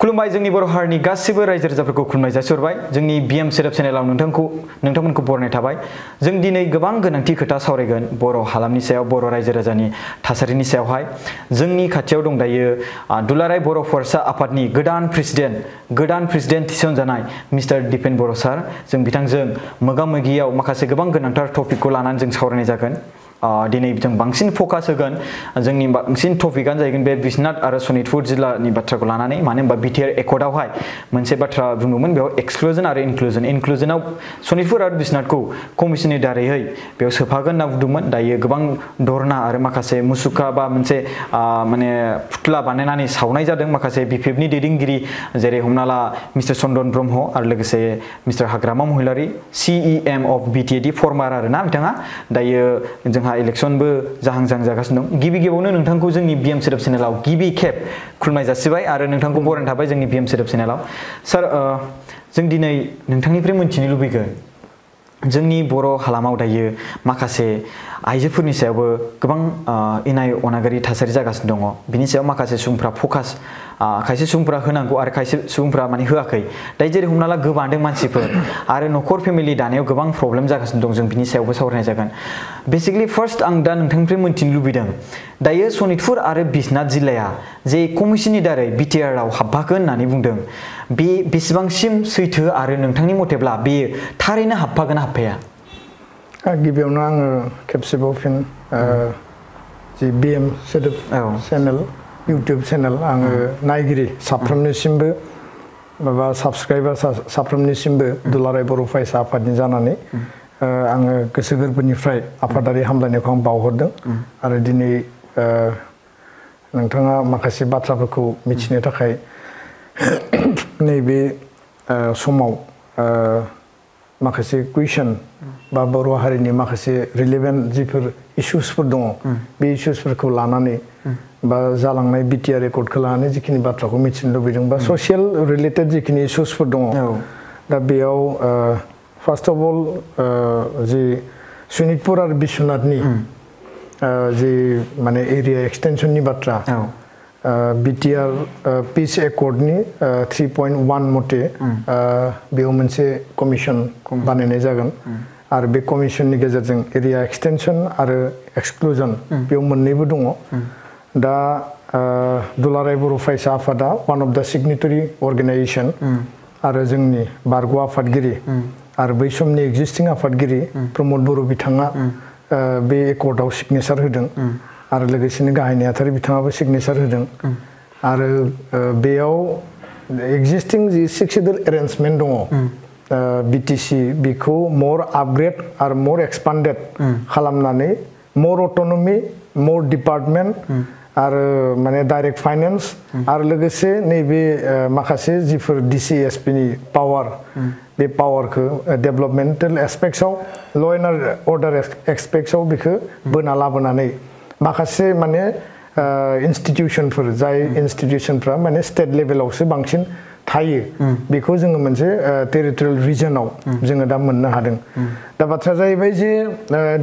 खुलुमबाय जोंनि बर' हारिनि गासिबो रायजो राजाफोरखौ खुलुमनाय जासिहरबाय जोंनि बिएम सेरेप चेनेलाव नोंथांमोनखौ बरायनाय थाबाय जों दिनै गोबां गोनांथि खोथा सावरायगोन बर' हालामनि सायाव बर' रायजो राजानि थासारिनि सायावहाय जोंनि खाथियाव दं दायो दुलाराय बर' फरायसा आफादनि गोदान प्रेसिडेन्ट थिसनजानाय मिस्टार दिपेन बर' सार जों बिथांजों मोगा-मोगियाव माखासे गोबां गोनांथार टपिकखौ लानानै जों सावरायनाय जागोन दिनै जों बांसिन फोकास होगोन जोंनि बांसिन टपिकआनो जाहैगोन बे बिश्वनाथ आरो सनितपुर जिल्लानि बाथ्राखौ लानानै मानो होनबा बिटिआर एकर्डआवहाय मोनसे बाथ्रा बुंदोंमोन बेयाव एक्सक्लुजन आरो इनक्लुजनाव सनितपुर आरो बिश्वनाथखौ कमिसननि दारैहाय बेयाव सोफागोन होनना बुंदोंमोन दायो गोबां धरना आरो माखासे मुसुखा बा मोनसे माने फुथुला बानायनानै सावनाय जादों माखासे बिपिएफनि दैदेनगिरि जेरै हमना ला मिस्टार चन्दन ब्रह्म आरो लोगोसे मिस्टार हाग्रामा महिलारि CEM अफ बिटिएडि फर्मार आरोना बिथाङा दायो जोंहा इलेक्शनबो जाहां जागासिनो दं गिबियावनो नोंथांखौ जोंनि बिएम सेरेप चेनेलाव गिबि खेब खुलुमनाय जासिबाय आरो नोंथांखौ बरायनाय थाबाय जोंनि बिएम सेरेप चेनेलाव सार जों दिनै नोंथांनिफ्राय मोनथिनो लुबैगोन जोंनि बर' हालामाव दायो माखासे आइजोफोरनि सायावबो गोबां इनाय अनागारि थासारि जागासिनो दङ बिनि सायाव माखासे सुबुंफ्रा फोकास खायसे सुबुंफ्रा होनांगौ आरो खायसे सुबुंफ्रा माने होआखै दायो जेरै हमना ला गोबांदों मानसिफोर आरो न'खर फेमिलि दानायाव गोबां प्रब्लेम जागासिनो दं जों बिनि सायावबो सावरायनाय जागोन बेसिकलि फार्स्ट आं दा नोंथांनिफ्राय मोनथिनो लुबैदों दायो सनितपुर आरो बिश्वनाथ जिल्लाया जे कमिसननि दारै बिटिआरआव हाबफागोन होननानै बुंदों बे बेसेबांसिम सैथो आरो नोंथांनि मथेब्ला बेयो थारैनो हाबफागोन हाबफाया गिबियावनो आङो खेबसेबाव फिन जि बिएम सेरेप चेनेल इउटुब चेनेल आङो नायगिरि साफ्रोमनिसिमबो माबा साबस्क्राइबार साफ्रोमनिसिमबो दुलाराय बर' फरायसा आफादनि जानानै आङो गोसो गोरबोनिफ्राय आफादारि हामलायनायखौ आं बावहरदों आरो दिनै नोंथाङा माखासे बाथ्राफोरखौ मिथिनो थाखाय नैबे समाव माखासे कुइसन बा बर' हारिनि माखासे रिलेभेन्ट जिफोर इश्युसफोर दङ बे इश्युसफोरखौ लानानै बा जालांनाय बिटिआर एकर्डखौ लानानै जिखिनि बाथ्राखौ मिथिनो लुबैदों बा ससियेल रिलेटेड जिखिनि इश्युसफोर दङ दा बेयाव फार्स्ट अफ अल जि सनितपुर आरो बिश्वनाथनि जि माने एरिया एक्सटेनसननि बाथ्रा बिटिआर पिस एकर्डनि 3.1 मथे बेयाव मोनसे कमिसन बानायनाय जागोन आरो बे कमिसननि गेजेरजों एरिया एक्सटेनसन आरो एक्सक्लुजन बेयाव मोननैबो दङ दा दुलाराय बर' फरायसा आफादा वान अफ दा सिगनेटरि अर्गेनाइजेसन आरो जोंनि बारग' आफादगिरि आरो बै समनि एक्जिस्टिं आफादगिरि प्रमद बर' बिथाङा बे एकर्डआव सिगनेचार होदों आरो लोगोसेनो गाहाय नेहाथारि बिथाङाबो सिगनेचार होदों आरो बेयाव एक्जिस्टिं जि सिक्सेडुल एरेन्जमेन्ट दङ बिटिसि बेखौ मर आपग्रेड आरो मर एक्सपान्डेड खालामनानै मर अट'नमि मर डिपार्टमेन्ट आरो माने डाइरेक्ट फाइनेन्स आरो लोगोसे नैबे माखासे जिफोर DCSPनि पावार बे पावारखौ डेभेलपमेन्टेल एस्पेक्ट्सआव ल' एन्ड अर्डार एस्पेक्ट्सआव बेखौ बोना लाबोनानै माखासे माने इन्स्टिटिउसनफोर जाय इन्स्टिटिउसनफ्रा माने स्टेट लेभेलावसो बांसिन थायो बेखौ जोङो मोनसे टेरिटरियेल रिजनाव जोङो दा मोननो हादों दा बाथ्राया जाहैबाय जे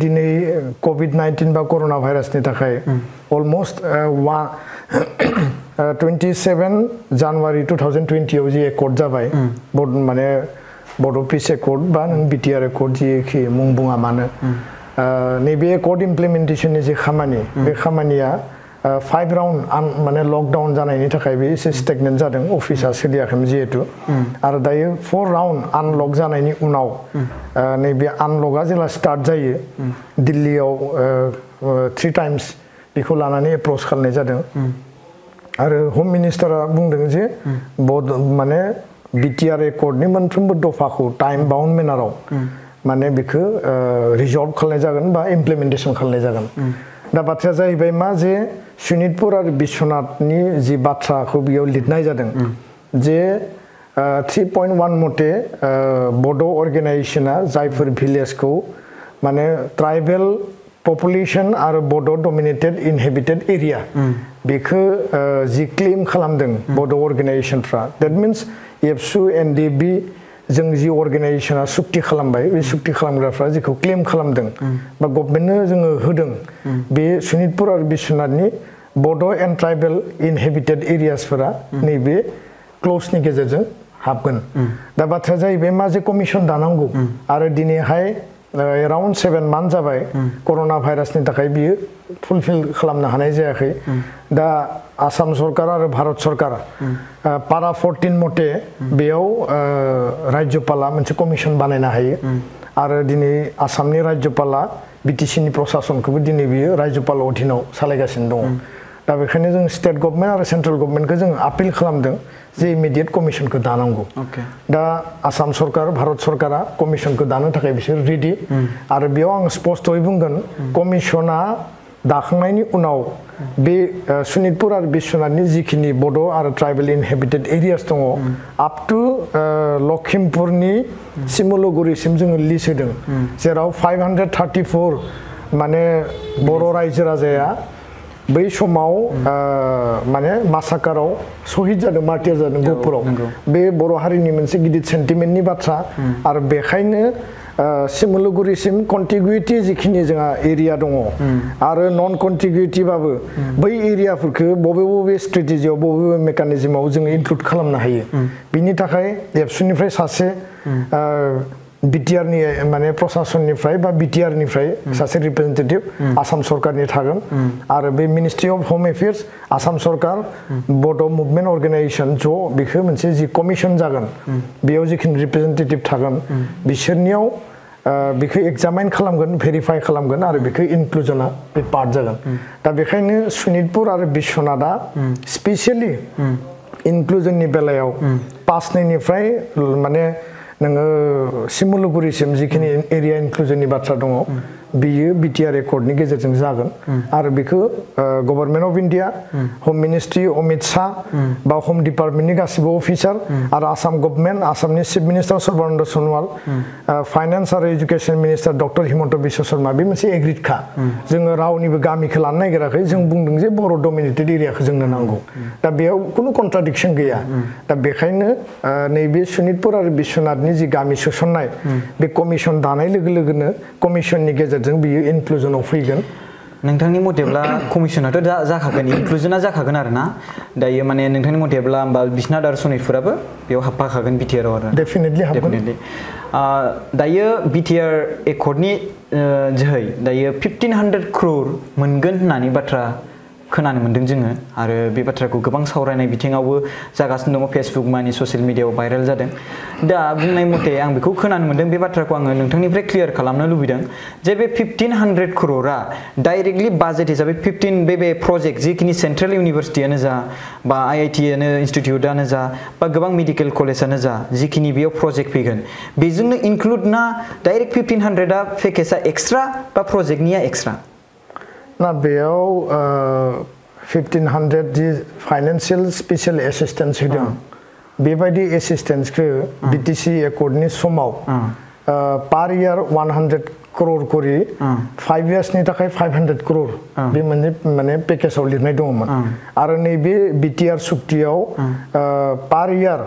दिनै COVID-19 बा कर'ना भाइरासनि थाखाय अलमस्ट 27 जानुवारि 2020 आव जि एकर्ड जाबाय माने बड' पिस एकर्ड बा नों बिटिआर एकर्ड जिखि मुं बुङा मानो नैबे एकर्ड इमप्लिमेन्टेसननि जे खामानि बे खामानिया 5 राउन्ड माने लकडाउन जानायनि थाखाय बे एसे स्टेगनेन्ट जादों अफिसा सोलियाखैमोन जिहेतु आरो दायो 4 राउन्ड आनलक जानायनि उनाव नैबे आनलकआ जेब्ला स्टार्ट जायो दिल्लीयाव 3 टाइम्स बेखौ लानानै एप्रच खालामनाय जादों आरो हम मिनिस्टारा बुंदों जे माने बिटिआर एकर्डनि मोनफ्रोमबो दफाखौ टाइम बाउन्ड मेनाराव माने बेखौ रिजल्भ खालामनाय जागोन बा इमप्लिमेन्टेसन खालामनाय जागोन दा बाथ्राया जाहैबाय मा जे सनितपुर आरो बिश्वनाथनि जि बाथ्राखौ बेयाव लिरनाय जादों जे 3.1 मथे बड' अर्गेनाइजेसना जायफोर भिलेजखौ माने ट्राइबेल पपुलेसन आरो बड' डमिनेटेड इनहेबिटेड एरिया बेखौ जि क्लेम खालामदों बड' अर्गेनाइजेसनफ्रा देट मिन्स एबसु NDB जों जि अर्गेनाइजेसना सुक्ति खालामबाय बे सुक्ति खालामग्राफ्रा जेखौ क्लेम खालामदों बा गभर्नमेन्टनो जोङो होदों बे सनितपुर आरो बिश्वनाथनि बड' एन्ड ट्राइबेल इनहेबिटेड एरियासफोरा नैबे क्ल'जनि गेजेरजों हाबगोन दा बाथ्राया जाहैबाय मा जे कमिसन दानांगौ आरो दिनैहाय एराउन्ड 7 मान्थ जाबाय कर'ना भाइरासनि थाखाय बियो फुलफिल खालामनो हानाय जायाखै दा आसाम सरकार आरो भारत सरकार पारा 14 मथे बेयाव राज्यपाला मोनसे कमिसन बानायनो हायो आरो दिनै आसामनि राज्यपाला बिटिसिनि प्रशासनखौबो दिनै बियो राज्यपाल अधीनाव सालायगासिनो दङ दा बेखायनो जों स्टेट गभर्नमेन्ट आरो सेन्ट्रेल गभर्नमेन्टखौ जों आपिल खालामदों जे इमिडिएट कमिसनखौ दानांगौ दा आसाम सरकार भारत सरकारा कमिसनखौ दानो थाखाय बिसोर रेडि आरो बेयाव आं स्पष्टयै बुंगोन कमिसना दाखांनायनि उनाव बे सनितपुर आरो बिश्वनाथनि जिखिनि बड' आरो ट्राइबेल इनहेबिटेड एरियास दङ आप टु लखिमपुरनि सिमुलुगुरिसिम जोङो लिस्ट होदों जेराव 534 माने बर' रायजो राजाया बै समाव माने मासाकाराव शहीद जादों मार्टियार जादों गहपुराव बे बर' हारिनि मोनसे गिदिर सेन्टिमेन्टनि बाथ्रा आरो बेखायनो सिमुलुगुरिसिम कन्टिगुइटि जिखिनि जोंहा एरिया दङ आरो नन कन्टिगुइटिबाबो बै एरियाफोरखौ बबे बबे स्ट्रेटेजियाव बबे मेकानिजमाव जोङो इनक्लुड खालामनो हायो बिनि थाखाय एबसुनिफ्राय सासे बिटिआरनि माने प्रशासननिफ्राय बा बिटिआरनिफ्राय सासे रिप्रेजेन्टेटिभ आसाम सरकारनि थागोन आरो बे मिनिस्ट्रि अफ होम एफेयार्स आसाम सरकार बड' मुभमेन्ट अर्गेनाइजेसन ज' बेखौ मोनसे जि कमिसन जागोन बेयाव जिखिनि रिप्रेजेन्टेटिभ थागोन बिसोरनियाव बेखौ एग्जामाइन खालामगोन भेरिफाइ खालामगोन आरो बेखौ इनक्लुजना बे पार्ट जागोन दा बेखायनो सनितपुर आरो बिश्वनाथआ स्पेसियेलि इनक्लुजननि बेलायाव 5निफ्राय माने नोङो सिमुलुगुरिसिम जिखिनि एरिया इनक्लुजननि बाथ्रा दङ बियो बिटिआर एकर्डनि गेजेरजों जागोन आरो बेखौ government of India home ministry Amit Shah बा होम डिपार्टमेन्टनि गासिबो अफिसार आरो आसाम गभर्नमेन्ट आसामनि chief minister Sarbananda Sonowal finance आरो education minister doctor Himanta Biswa Sarma बे मोनसे एग्रिडखा जोङो रावनिबो गामिखौ लानो नागिराखै जों बुंदों जे बर' डमिनेटेड एरियाखौ जोंनो नांगौ दा बेयाव खुनु कन्ट्राडिक्सन गैया दा बेखायनो नैबे सनितपुर आरो बिश्वनाथनि जि गामि सोसननाय बे कमिसन दानाय लोगो लोगोनो कमिसननि गेजेरजों जों बियो इनक्लुजनाव फैगोन नोंथांनि मथेब्ला कमिसनाथ' जाखागोन इनक्लुजना जाखागोन आरो ना दायो माने नोंथांनि मथेब्ला होमबा बिश्वनाथ आरो सनितपुराबो बेयाव हाबफाखागोन बिटिआर आव आरो डेफिनेटलि हाबगोन दायो बिटिआर एकर्डनि जोहै दायो 1500 crore मोनगोन होननानै बाथ्रा खोनानो मोन्दों जोङो आरो बे बाथ्राखौ गोबां सावरायनाय बिथिङावबो जागासिनो दङ फेसबुक मानि ससियेल मिडियायाव भाइरेल जादों दा बुंनाय मथे आं बेखौ खोनानो मोन्दों बे बाथ्राखौ आङो नोंथांनिफ्राय क्लियार खालामनो लुबैदों जे बे 1500 crore डाइरेक्टलि बाजेट हिसाबै 15 बे प्रजेक्ट जिखिनि सेन्ट्रेल इउनिभार्सिटियानो जा बा आइआइटियानो इन्स्टिटिउटआनो जा बा गोबां मेडिकेल कलेजानो जा जिखिनि बेयाव प्रजेक्ट फैगोन बेजोंनो इनक्लुड ना डाइरेक्ट 1500 पेकेजआ एक्सट्रा बा प्रजेक्टनिया एक्सट्रा ना बेयाव 1500 जि फाइनान्सियेल स्पेशल एसिस्टेन्स होदों बेबायदि एसिस्टेन्सखौ बिटिसि एकर्डनि समाव पार इयार 100 crore करि 5 इयार्सनि थाखाय 500 crore बे माने पेकेजाव लिरनाय दङमोन आरो नैबे बिटिआर सुक्तियाव पार इयार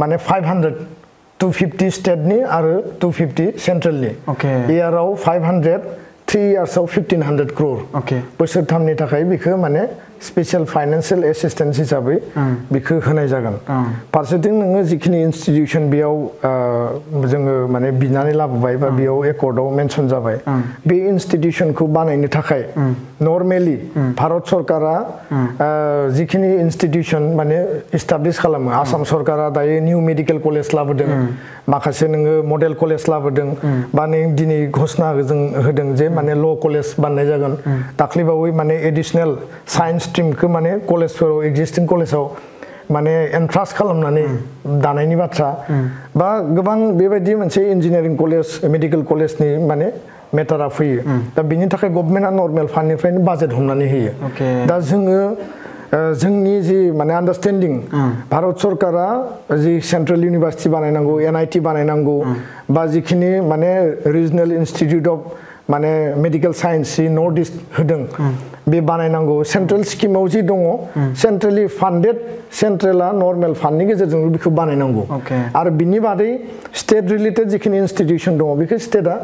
माने 500 250 स्टेटनि आरो 250 सेन्ट्रेलनि इयाराव 500 3 years of 1500 crore बोसोरथामनि थाखाय बेखौ माने स्पेशल फाइनान्सियेल एसिस्टेन्स हिसाबै बेखौ होनाय जागोन फारसेथिं नोङो जिखिनि इनस्टिट्यूशन बेयाव जोङो माने बिनानै लाबोबाय बा बेयाव एकर्डआव मेनसन जाबाय बे इनस्टिट्यूशनखौ बानायनो थाखाय नर्मेलि भारत सरकारा जिखिनि इनस्टिट्यूशन माने एस्टाब्लिश खालामो आसाम सरकारा दायो निउ मेडिकेल कलेज लाबोदों माखासे नोङो मडेल कलेज लाबोदों बा नों दिनै घोषणा होदों जे माने ल' कलेज बानायनाय जागोन दाख्लैबावै माने एडिशनेल साइन्स स्ट्रीमखौ माने कलेजफोराव एक्जिस्टिं कलेजाव माने एन्ट्रान्स खालामनानै दानायनि बाथ्रा बा गोबां बेबायदि मोनसे इन्जिनियारिं कलेज मेडिकेल कलेजनि माने मेटारा फैयो दा बिनि थाखाय गभर्नमेन्टआ नर्मेल फान्डनिफ्रायनो बाजेट हमनानै होयो दा जोङो जोंनि जि माने आन्डारस्टेन्डिं भारत सरकारा जि सेन्ट्रेल इउनिभार्सिटि बानायनांगौ एनआइटि बानायनांगौ बा जिखिनि माने रिजनेल इन्स्टिट्यूट अफ माने मेडिकेल साइन्स जि नर्थ इस्ट होदों बे बानायनांगौ सेन्ट्रेल स्किमाव जि दङ सेन्ट्रेलि फान्डेड सेन्ट्रेला नर्मेल फान्डनि गेजेरजों बेखौ बानायनांगौ आरो बिनि बादै स्टेट रिलेटेड जिखिनि इन्स्टिट्यूशन दङ बेखौ स्टेटआ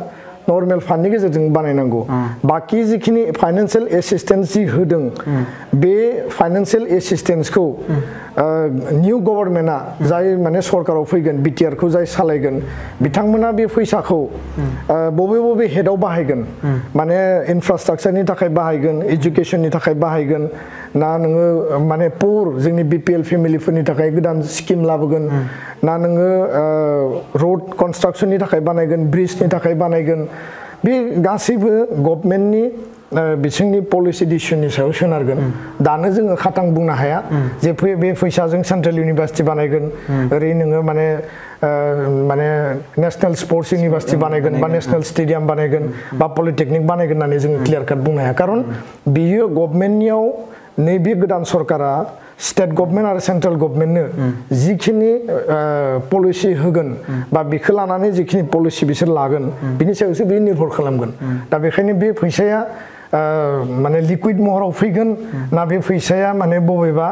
नर्मेल फान्डनि गेजेरजों बानायनांगौ बाकी जिखिनि फाइनान्शियल एसिस्टेन्स जि होदों बे फाइनान्शियल एसिस्टेन्सखौ निउ गभर्नमेन्टआ जाय माने सरकाराव फैगोन बिटिआर खौ जाय सालायगोन बिथांमोना बे फैसाखौ बबे बबे हेडआव बाहायगोन माने इनफ्रास्ट्राक्चारनि थाखाय बाहायगोन एजुकेशननि थाखाय बाहायगोन ना नोङो माने पुर जोंनि बिपिएल फेमिलिफोरनि थाखाय गोदान स्किम लाबोगोन ना नोङो रोड कन्स्ट्राक्शननि थाखाय बानायगोन ब्रिजनि थाखाय बानायगोन बे गासैबो गभर्नमेन्टनि बिथिंनि पलिसि डिसिजननि सायाव सोनारगोन दानो जोङो खातां बुंनो हाया जे बे फैसाजों सेन्ट्रेल इउनिभार्सिटि बानायगोन ओरै नोङो माने माने नेशनेल स्पर्ट्स इउनिभार्सिटि बानायगोन बा नेशनेल स्टेडियाम बानायगोन बा पलिटेकनिक बानायगोन होननानै जोङो क्लियार काट बुंनो हाया खारन बियो गभर्नमेन्टनियाव नैबे गोदान सरकारा स्टेट गभर्नमेन्ट आरो सेन्ट्रेल गभर्नमेन्टनो जिखिनि पलिसि होगोन बा बेखौ लानानै जिखिनि पलिसि बिसोर लागोन बिनि सायावसो बे निर्भर खालामगोन दा बेखायनो बे फैसाया माने लिकुइड महराव फैगोन ना बे फैसाया माने बबेबा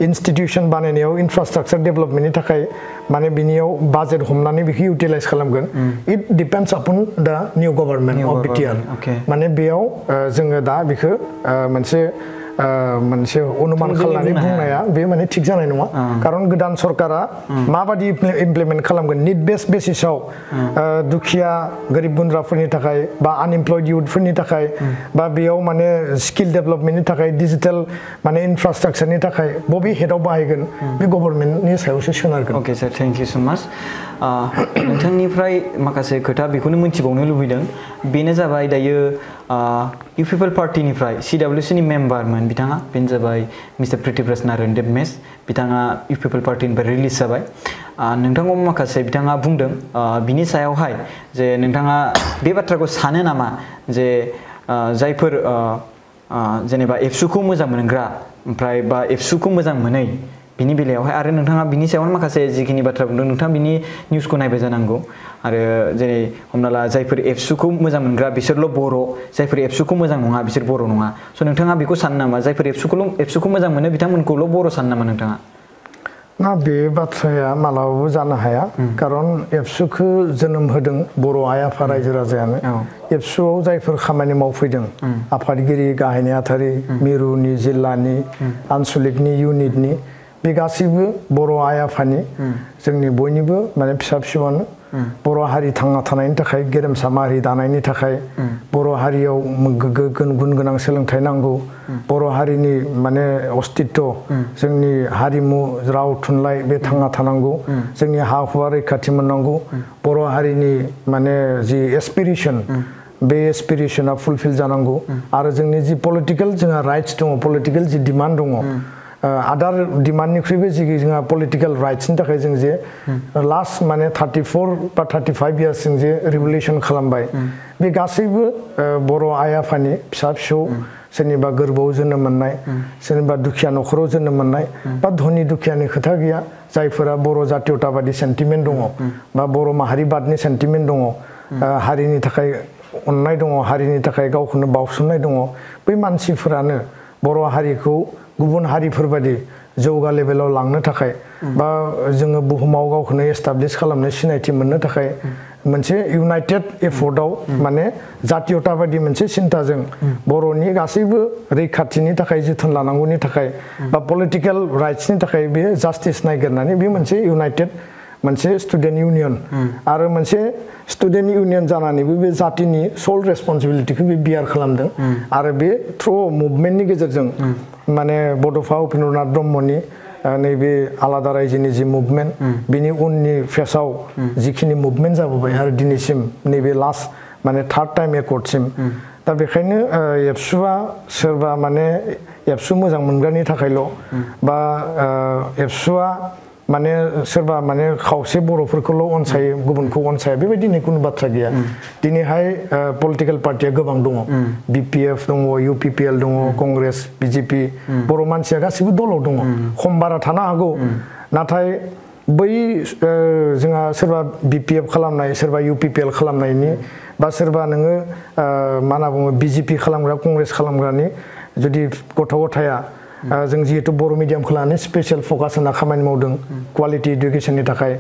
इन्स्टिट्यूशन बानायनायाव इनफ्रास्ट्राक्चार डेभलपमेन्टनि थाखाय माने बिनियाव बाजेट हमनानै बेखौ इउटिलाइज खालामगोन it depends upon the new government of BTR माने बेयाव जोङो दा बेखौ मोनसे अनुमान खालामनानै बुंनाया बे माने थिग जानाय नङा खारन गोदान सरकारा माबादि इमप्लिमेन्ट खालामगोन निड बेस बेसिसाव दुखिया गोरिब गुन्द्राफोरनि थाखाय बा आनएमप्लयड इउथफोरनि थाखाय बा बेयाव माने स्किल डेभलपमेन्टनि थाखाय डिजिटेल माने इनफ्रास्ट्राक्चारनि थाखाय बबे हेडआव बाहायगोन बे गभर्नमेन्टनि सायावसो सोनारगोन okay sir thank you so much नोंथांनिफ्राय माखासे खोथा बेखौनो मिथिबावनो लुबैदों बेनो जाबाय दायो इउ पिपल पार्टीनिफ्राय CWCनि मेम्बारमोन बिथाङा बेनो जाबाय मिस्टार प्रिथिव्राज नारायण देब मेस बिथाङा इउ पिपल पार्टीनिफ्राय रिलिज जाबाय नोंथांखौ माखासे बिथाङा बुंदों बिनि सायावहाय जे नोंथाङा बे बाथ्राखौ सानो नामा जे जायफोर जेनेबा एबसुखौ मोजां मोनग्रा ओमफ्राय बा एबसुखौ मोजां मोनै बिनि बेलायावहाय आरो नोंथाङा बिनि सायावनो माखासे जिखिनि बाथ्रा बुंदों नोंथाङा बिनि निउसखौ नायबाय जानांगौ आरो जेरै हमना ला जायफोर एबसुखौ मोजां मोनग्रा बिसोरल' बर' जायफोर एबसुखौ मोजां नङा बिसोर बर' नङा स' नोंथाङा बेखौ सानो नामा जायफोर एबसुखौ मोजां मोनो बिथांमोनखौल' बर' सानो नामा नोंथाङा ना बे बाथ्राया मालाबाबो जानो हाया खारन एबसुखौ जोनोम होदों बर' आइ आफा रायजो राजायानो एबसुआव जायफोर खामानि मावफैदों आफादगिरि गाहाय नेहाथारि मिरुनि जिल्लानि आनसलिकनि इउनिटनि बे गासैबो बर' आइ आफानि जोंनि बयनिबो माने फिसा फिसौआनो बर' हारि थांना थानायनि थाखाय गेरेमसा माहारि दानायनि थाखाय बर' हारियाव गुन गोनां सोलोंथाइ नांगौ बर' हारिनि माने अस्तित्व जोंनि हारिमु राव थुनलाइ बे थांना थानांगौ जोंनि हा हुआ रैखाथि मोननांगौ बर' हारिनि माने जि एसपिरेसन बे एसपिरेसना फुलफिल जानांगौ आरो जोंनि जि पलिटिकेल जोंहा राइट्स दङ पलिटिकेल जि डिमान्ड दङ आदार डिमान्डनिख्रुइबो जि जोंहा पलिटिकेल राइट्सनि थाखाय जों जे लास्ट माने 34 बा 35 इयार्स जों जे रिभलिउसन खालामबाय बे गासैबो बर' आइ आफानि फिसा फिसौ सोरनिबा गोरबोआव जोनोम मोननाय सोरनिबा दुखिया न'खराव जोनोम मोननाय बा धनि दुखियानि खोथा गैया जायफोरा बर' जातीयताबादि सेन्टिमेन्ट दङ बा बर' माहारिबादनि सेन्टिमेन्ट दङ हारिनि थाखाय अननाय दङ हारिनि थाखाय गावखौनो बावसोमनाय दङ बै मानसिफोरानो बर' हारिखौ गुबुन हारिफोरबादि जौगा लेभेलाव लांनो थाखाय बा जोङो बुहुमाव गावखौनो एस्टाब्लिश खालामनो सिनायथि मोननो थाखाय मोनसे इउनाइटेड एफर्टआव माने जातीयताबादि मोनसे सिन्ताजों बर'नि गासैबो रैखाथिनि थाखाय जोथोन लानांगौनि थाखाय बा पलिटिकेल राइट्सनि थाखाय बे जास्टिस नागिरनानै बे मोनसे इउनाइटेड मोनसे स्टुडेन्ट इउनियन आरो मोनसे स्टुडेन्ट इउनियन जानानैबो बे जातिनि सल रेसपन्सिबिलिटिखौ बे बियार खालामदों आरो बे थ्रु मुभमेन्टनि गेजेरजों माने बड'फा उपेन्द्रनाथ ब्रह्मनि नैबे आलादा रायजोनि जि मुभमेन्ट बिनि उननि फेसाव जिखिनि मुभमेन्ट जाबोबाय आरो दिनैसिम नैबे लास्ट माने थार्ड टाइम एकर्डसिम दा बेखायनो एबसुआ सोरबा माने एबसु मोजां मोनग्रानि थाखायल' बा एबसुआ माने सोरबा माने खावसे बर'फोरखौल' अनसायो गुबुनखौ अनसाया बेबायदि खुनु बाथ्रा गैया दिनैहाय पलिटिकेल पार्टिया गोबां दङ बिपिएफ दङ इउपिपिएल दङ कंग्रेस बिजेपि बर' मानसिया गासिबो दलाव दङ खम बारा थानो हागौ नाथाय बै जोंहा सोरबा बिपिएफ खालामनाय सोरबा इउपिपिएल खालामनायनि बा सोरबा नोङो मा होनना बुङो बिजेपि खालामग्रा कंग्रेस खालामग्रानि जुदि गथ' गथाया जों जिहेतु बर' मिडियामखौ लानानै स्पेसियेल फकास होना खामानि मावदों क्वालिटि इडुकेसननि थाखाय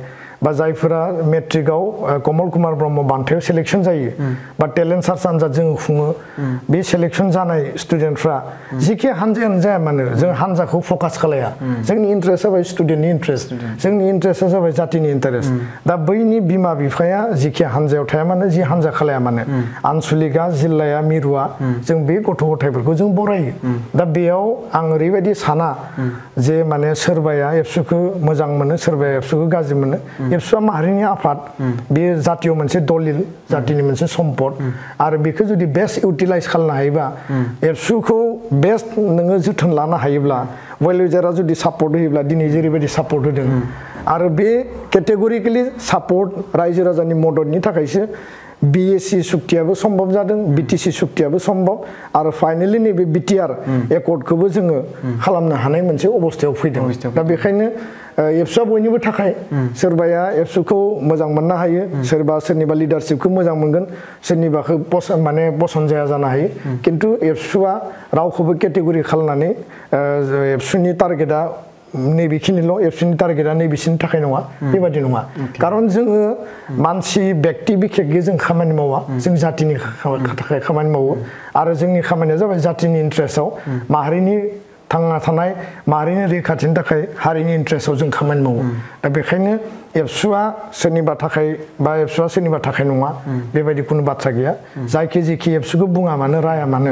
बा जायफोरा मेट्रिकआव कमल कुमार ब्रह्म बान्थायाव सेलेक्शन जायो बा टेलेन्ट सार्च आनजाद जों खुङो बे सेलेक्शन जानाय स्टुडेन्टफ्रा जिखि हानजायानो जाया मानो जों हानजाखौ फकास खालाया जोंनि इन्ट्रेस्टआ जाबाय स्टुडेन्टनि इन्ट्रेस्ट जोंनि इन्ट्रेस्टआ जाबाय जातिनि इन्टारेस्ट दा बैनि बिमा बिफाया जिखि हानजायाव थाया मानो जि हानजा खालाया मानो आनसलिकआ जिल्लाया मिरुआ जों बे गथ' गथायफोरखौ जों बरायो दा बेयाव आं ओरैबायदि साना जे माने सोरबाया एबसुखौ मोजां मोनो सोरबाया एबसुखौ गाज्रि मोनो एबसुआ माहारिनि आफाद बे जातियाव मोनसे दलिल जातिनि मोनसे सम्पद आरो बेखौ जुदि बेस्ट इउटिलाइज खालामनो हायोबा एबसुखौ बेस्ट नोङो जोथोन लानो हायोब्ला वेलविजारा जुदि सापर्ट होयोब्ला दिनै जेरैबायदि सापर्ट होदों आरो बे केटेगरिकेलि सापर्ट रायजो राजानि मददनि थाखायसो BAC सुक्तियाबो सम्भब जादों BTC सुक्तियाबो सम्भब आरो फाइनाली नैबे BTR एकर्डखौबो जोङो खालामनो हानाय मोनसे अबस्थायाव फैदों दा बेखायनो एबसुआ बयनिबो थाखाय सोरबाया एबसुखौ मोजां मोननो हायो सोरबा सोरनिबा लिडारशिपखौ मोजां मोनगोन सोरनिबाखौ माने पसन्द जाया जानो हायो किन्तु एबसुआ रावखौबो केटेगरि खालामनानै एबसुनि टारगेटआ नैबेखिनिल' एबसुनि टारगेटआ नैबेसिनि थाखाय नङा बेबादि नङा खारन जोङो मानसि व्यक्ति बिखेखै जों खामानि मावा जों जातिनि थाखाय खामानि मावो आरो जोंनि खामानिया जाबाय जातिनि इन्ट्रेस्टआव माहारिनि थांना थानाय माहारिनि रैखाथिनि थाखाय हारिनि इन्ट्रेस्टआव जों खामानि मावो दा बेखायनो एबसुआ सोरनिबा थाखाय बा एबसुआ सोरनिबा थाखाय नङा बेबायदि कुनु बाथ्रा गैया जायखि जेखि एबसुखौ बुङा मानो राया मानो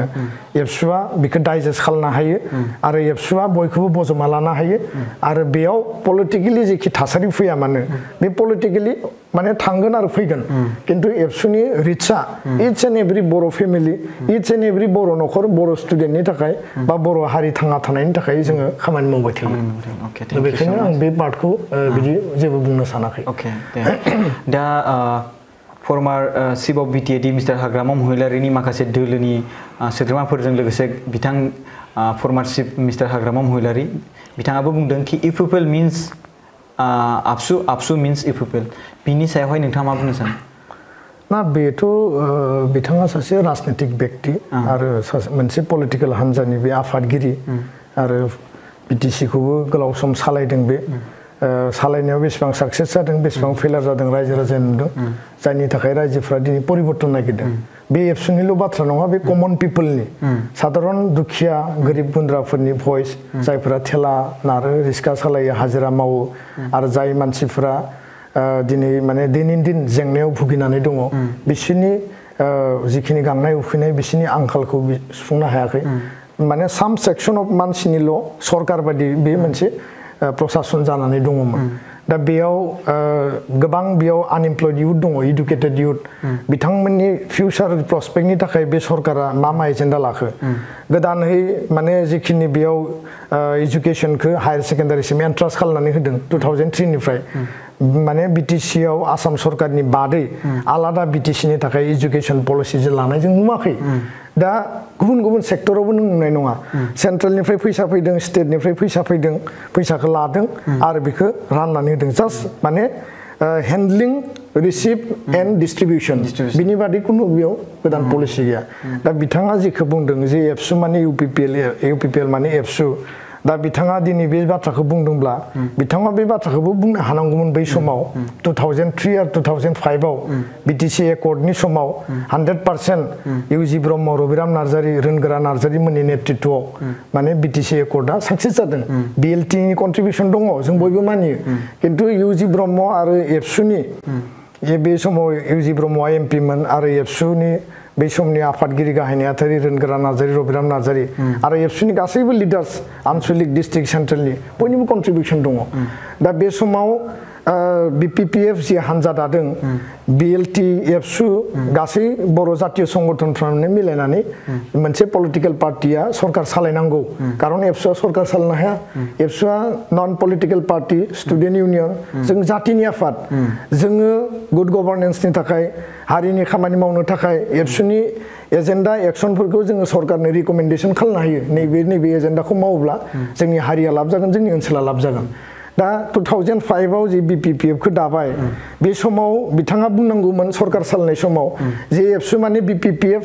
एबसुआ बेखौ डाइजेस्ट खालामनो हायो आरो एबसुआ बयखौबो बजबना लानो हायो आरो बेयाव पलिटिकेलि जेखि थासारि फैया मानो बे पलिटिकेलि माने थांगोन आरो फैगोन किन्तु एबसुनि रिचआ each and every Boro' family each and every Boro' न'खर बर' स्टुडेन्टनि थाखाय बा बर' हारि थांना थानायनि थाखाय जोङो खामानि मावबाय थायो बेखायनो आं बे पार्टखौ बिदि जेबो बुंनो सानाखै अके the former chief of BTAD mister Hagrama महिलारिनि माखासे दोलोनि सोद्रोमाफोरजों लोगोसे बिथां फर्मार चिफ मिस्टार हाग्रामा महिलारि बिथाङाबो बुंदों कि इउपिपिएल मिन्स आबसु मिन्स इउपिपिएल बिनि सायावहाय नोंथाङा मा बुंनो सानो ना बेथ' बिथाङा सासे राजनितिक व्यक्ति आरो मोनसे पलिटिकेल हान्जानि बे आफादगिरि आरो बिटिसिखौबो गोलाव सम सालायदों बे सालायनायाव बेसेबां साक्सेस जादों बेसेबां फेलार जादों रायजो राजाया नुदों जायनि थाखाय रायजोफ्रा दिनै परिबर्तन नागिरदों बे एबसुनिल' बाथ्रा नङा बे कमन पिपोलनि साधारन दुखिया गोरिब गुन्द्राफोरनि भइस जायफोरा थेला नारो रिक्सा सालायो हाजिरा मावो आरो जाय मानसिफोरा दिनै माने दिनैनि दिन जेंनायाव भुगिनानै दङ बिसोरनि जिखिनि गांनाय उखैनाय बिसोरनि आंखालखौ सुफुंनो हायाखै माने साम सेक्सन अफ मानसिनिल' सरकार बायदि बे मोनसे प्रशासन जानानै दङमोन दा बेयाव गोबां बेयाव आनएमप्लयड इउथ दङ इडुकेटेड इउथ बिथांमोननि फिउचार प्रस्पेक्टनि थाखाय बे सरकारा मा एजेन्डा लाखो गोदानै माने जिखिनि बेयाव एजुकेशनखौ हायार सेकेन्डारिसिम एन्ट्रान्स खालामनानै होदों 2003 निफ्राय माने बिटिसिआव आसाम सरकारनि बादै आलादा बिटिसिनि थाखाय एजुकेशन पलिसि लानाय जों नुवाखै दा गुबुन गुबुन सेक्टरावबो नों नुनाय नङा सेन्ट्रेलनिफ्राय फैसा फैदों स्टेटनिफ्राय फैसा फैदों फैसाखौ लादों आरो बेखौ राननानै होदों जास्ट माने हेन्डलिं रिसिभ एन्ड डिस्ट्रिबिउसन बिनि बादै कुनु बेयाव गोदान पलिसि गैया दा बिथाङा जेखौ बुंदों जे एबसु माने इउपिपिएल माने एबसु दा बिथाङा दिनै बे बाथ्राखौ बुंदोंब्ला बिथाङा बे बाथ्राखौबो बुंनो हानांगौमोन बै समाव 2003 आरो 2005 आव बिटिसि एकर्डनि समाव 100% इउजि ब्रह्म रबिराम नार्जारी रोनगोरा नार्जारी मोननि नेतृत्वआव माने बिटिसि एकर्डआ साक्सेस जादों बिएलटिनि कन्ट्रिबिउसन दङ जों बयबो मानियो किन्तु इउजि ब्रह्म आरो एबसुनि बे समाव इउजि ब्रह्मआ एमपिमोन आरो एबसुनि बै समनि आफादगिरि गाहाय नेहाथारि रोनगोरा नार्जारी रबिराम नार्जारी आरो एबसुनि गासैबो लिडार्स आनसलिक डिस्ट्रिक्ट सेन्ट्रेलनि बयनिबो कन्ट्रिबिउसन दङ दा बे समाव बिपिपिएफ जि हान्जा दादों बिएलटि एबसु गासै बर' जातीय संगठनफ्रानो मिलायनानै मोनसे पलिटिकेल पार्टिया सरकार सालायनांगौ खारन एबसुआ सरकार सालायनो हाया एबसुआ नन पलिटिकेल पार्टि स्टुडेन्ट इउनियन जों जातिनि आफाद जोङो गुड गभर्नेन्सनि थाखाय हारिनि खामानि मावनो थाखाय एबसुनि एजेन्डा एक्सनफोरखौ जोङो सरकारनो रिकमेन्डेसन खालामनो हायो नैबे एजेन्डाखौ मावोब्ला जोंनि हारिया लाब जागोन जोंनि ओनसोला लाब जागोन दा 2005 आव जे बिपिपिएफखौ दाबाय बे समाव बिथाङा बुंनांगौमोन सरकार सालायनाय समाव जे एबसु माने बिपिपिएफ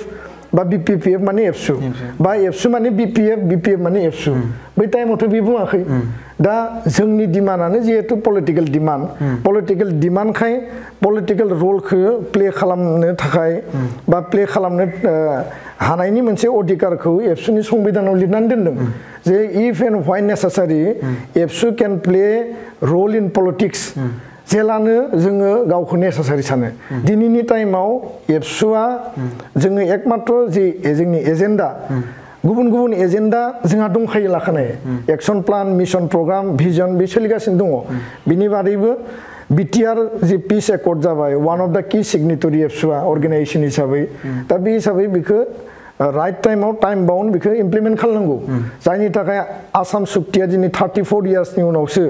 बा BPPF माने एबसु बा एबसु माने BPF माने एबसु बै टाइमावथ' बे बुङाखै दा जोंनि डिमान्डआनो जिहेतु पलिटिकेल डिमान्डखाय पलिटिकेल रलखौ प्ले खालामनो थाखाय बा प्ले खालामनो हानायनि मोनसे अधिकारखौ एबसुनि संबिधानाव लिरनानै दोनदों जे इफ एन्ड व्हेन नेसेसारि एबसु कैन प्ले रल इन पलिटिक्स जेलानो जोङो गावखौ नेसेसारि सानो दिनैनि टाइमाव एबसुआ जोङो एकमात्र जे जोंनि एजेन्डा गुबुन एजेन्डा जोंहा दंखायो लाखानाय action plan mission programme vision बे सोलिगासिनो दङ बिनि बादैबो BTR जे पिस एकर्ड जाबाय वान अफ द की सिगनेटरि एबसुआ अर्गेनाइजेशन हिसाबै दा बे हिसाबै बेखौ राइट टाइमाव टाइम बाउन्ड बेखौ इमप्लिमेन्ट खालामनांगौ जायनि थाखाय आसाम सुक्तिया दिनै 34 इयार्सनि उनावसो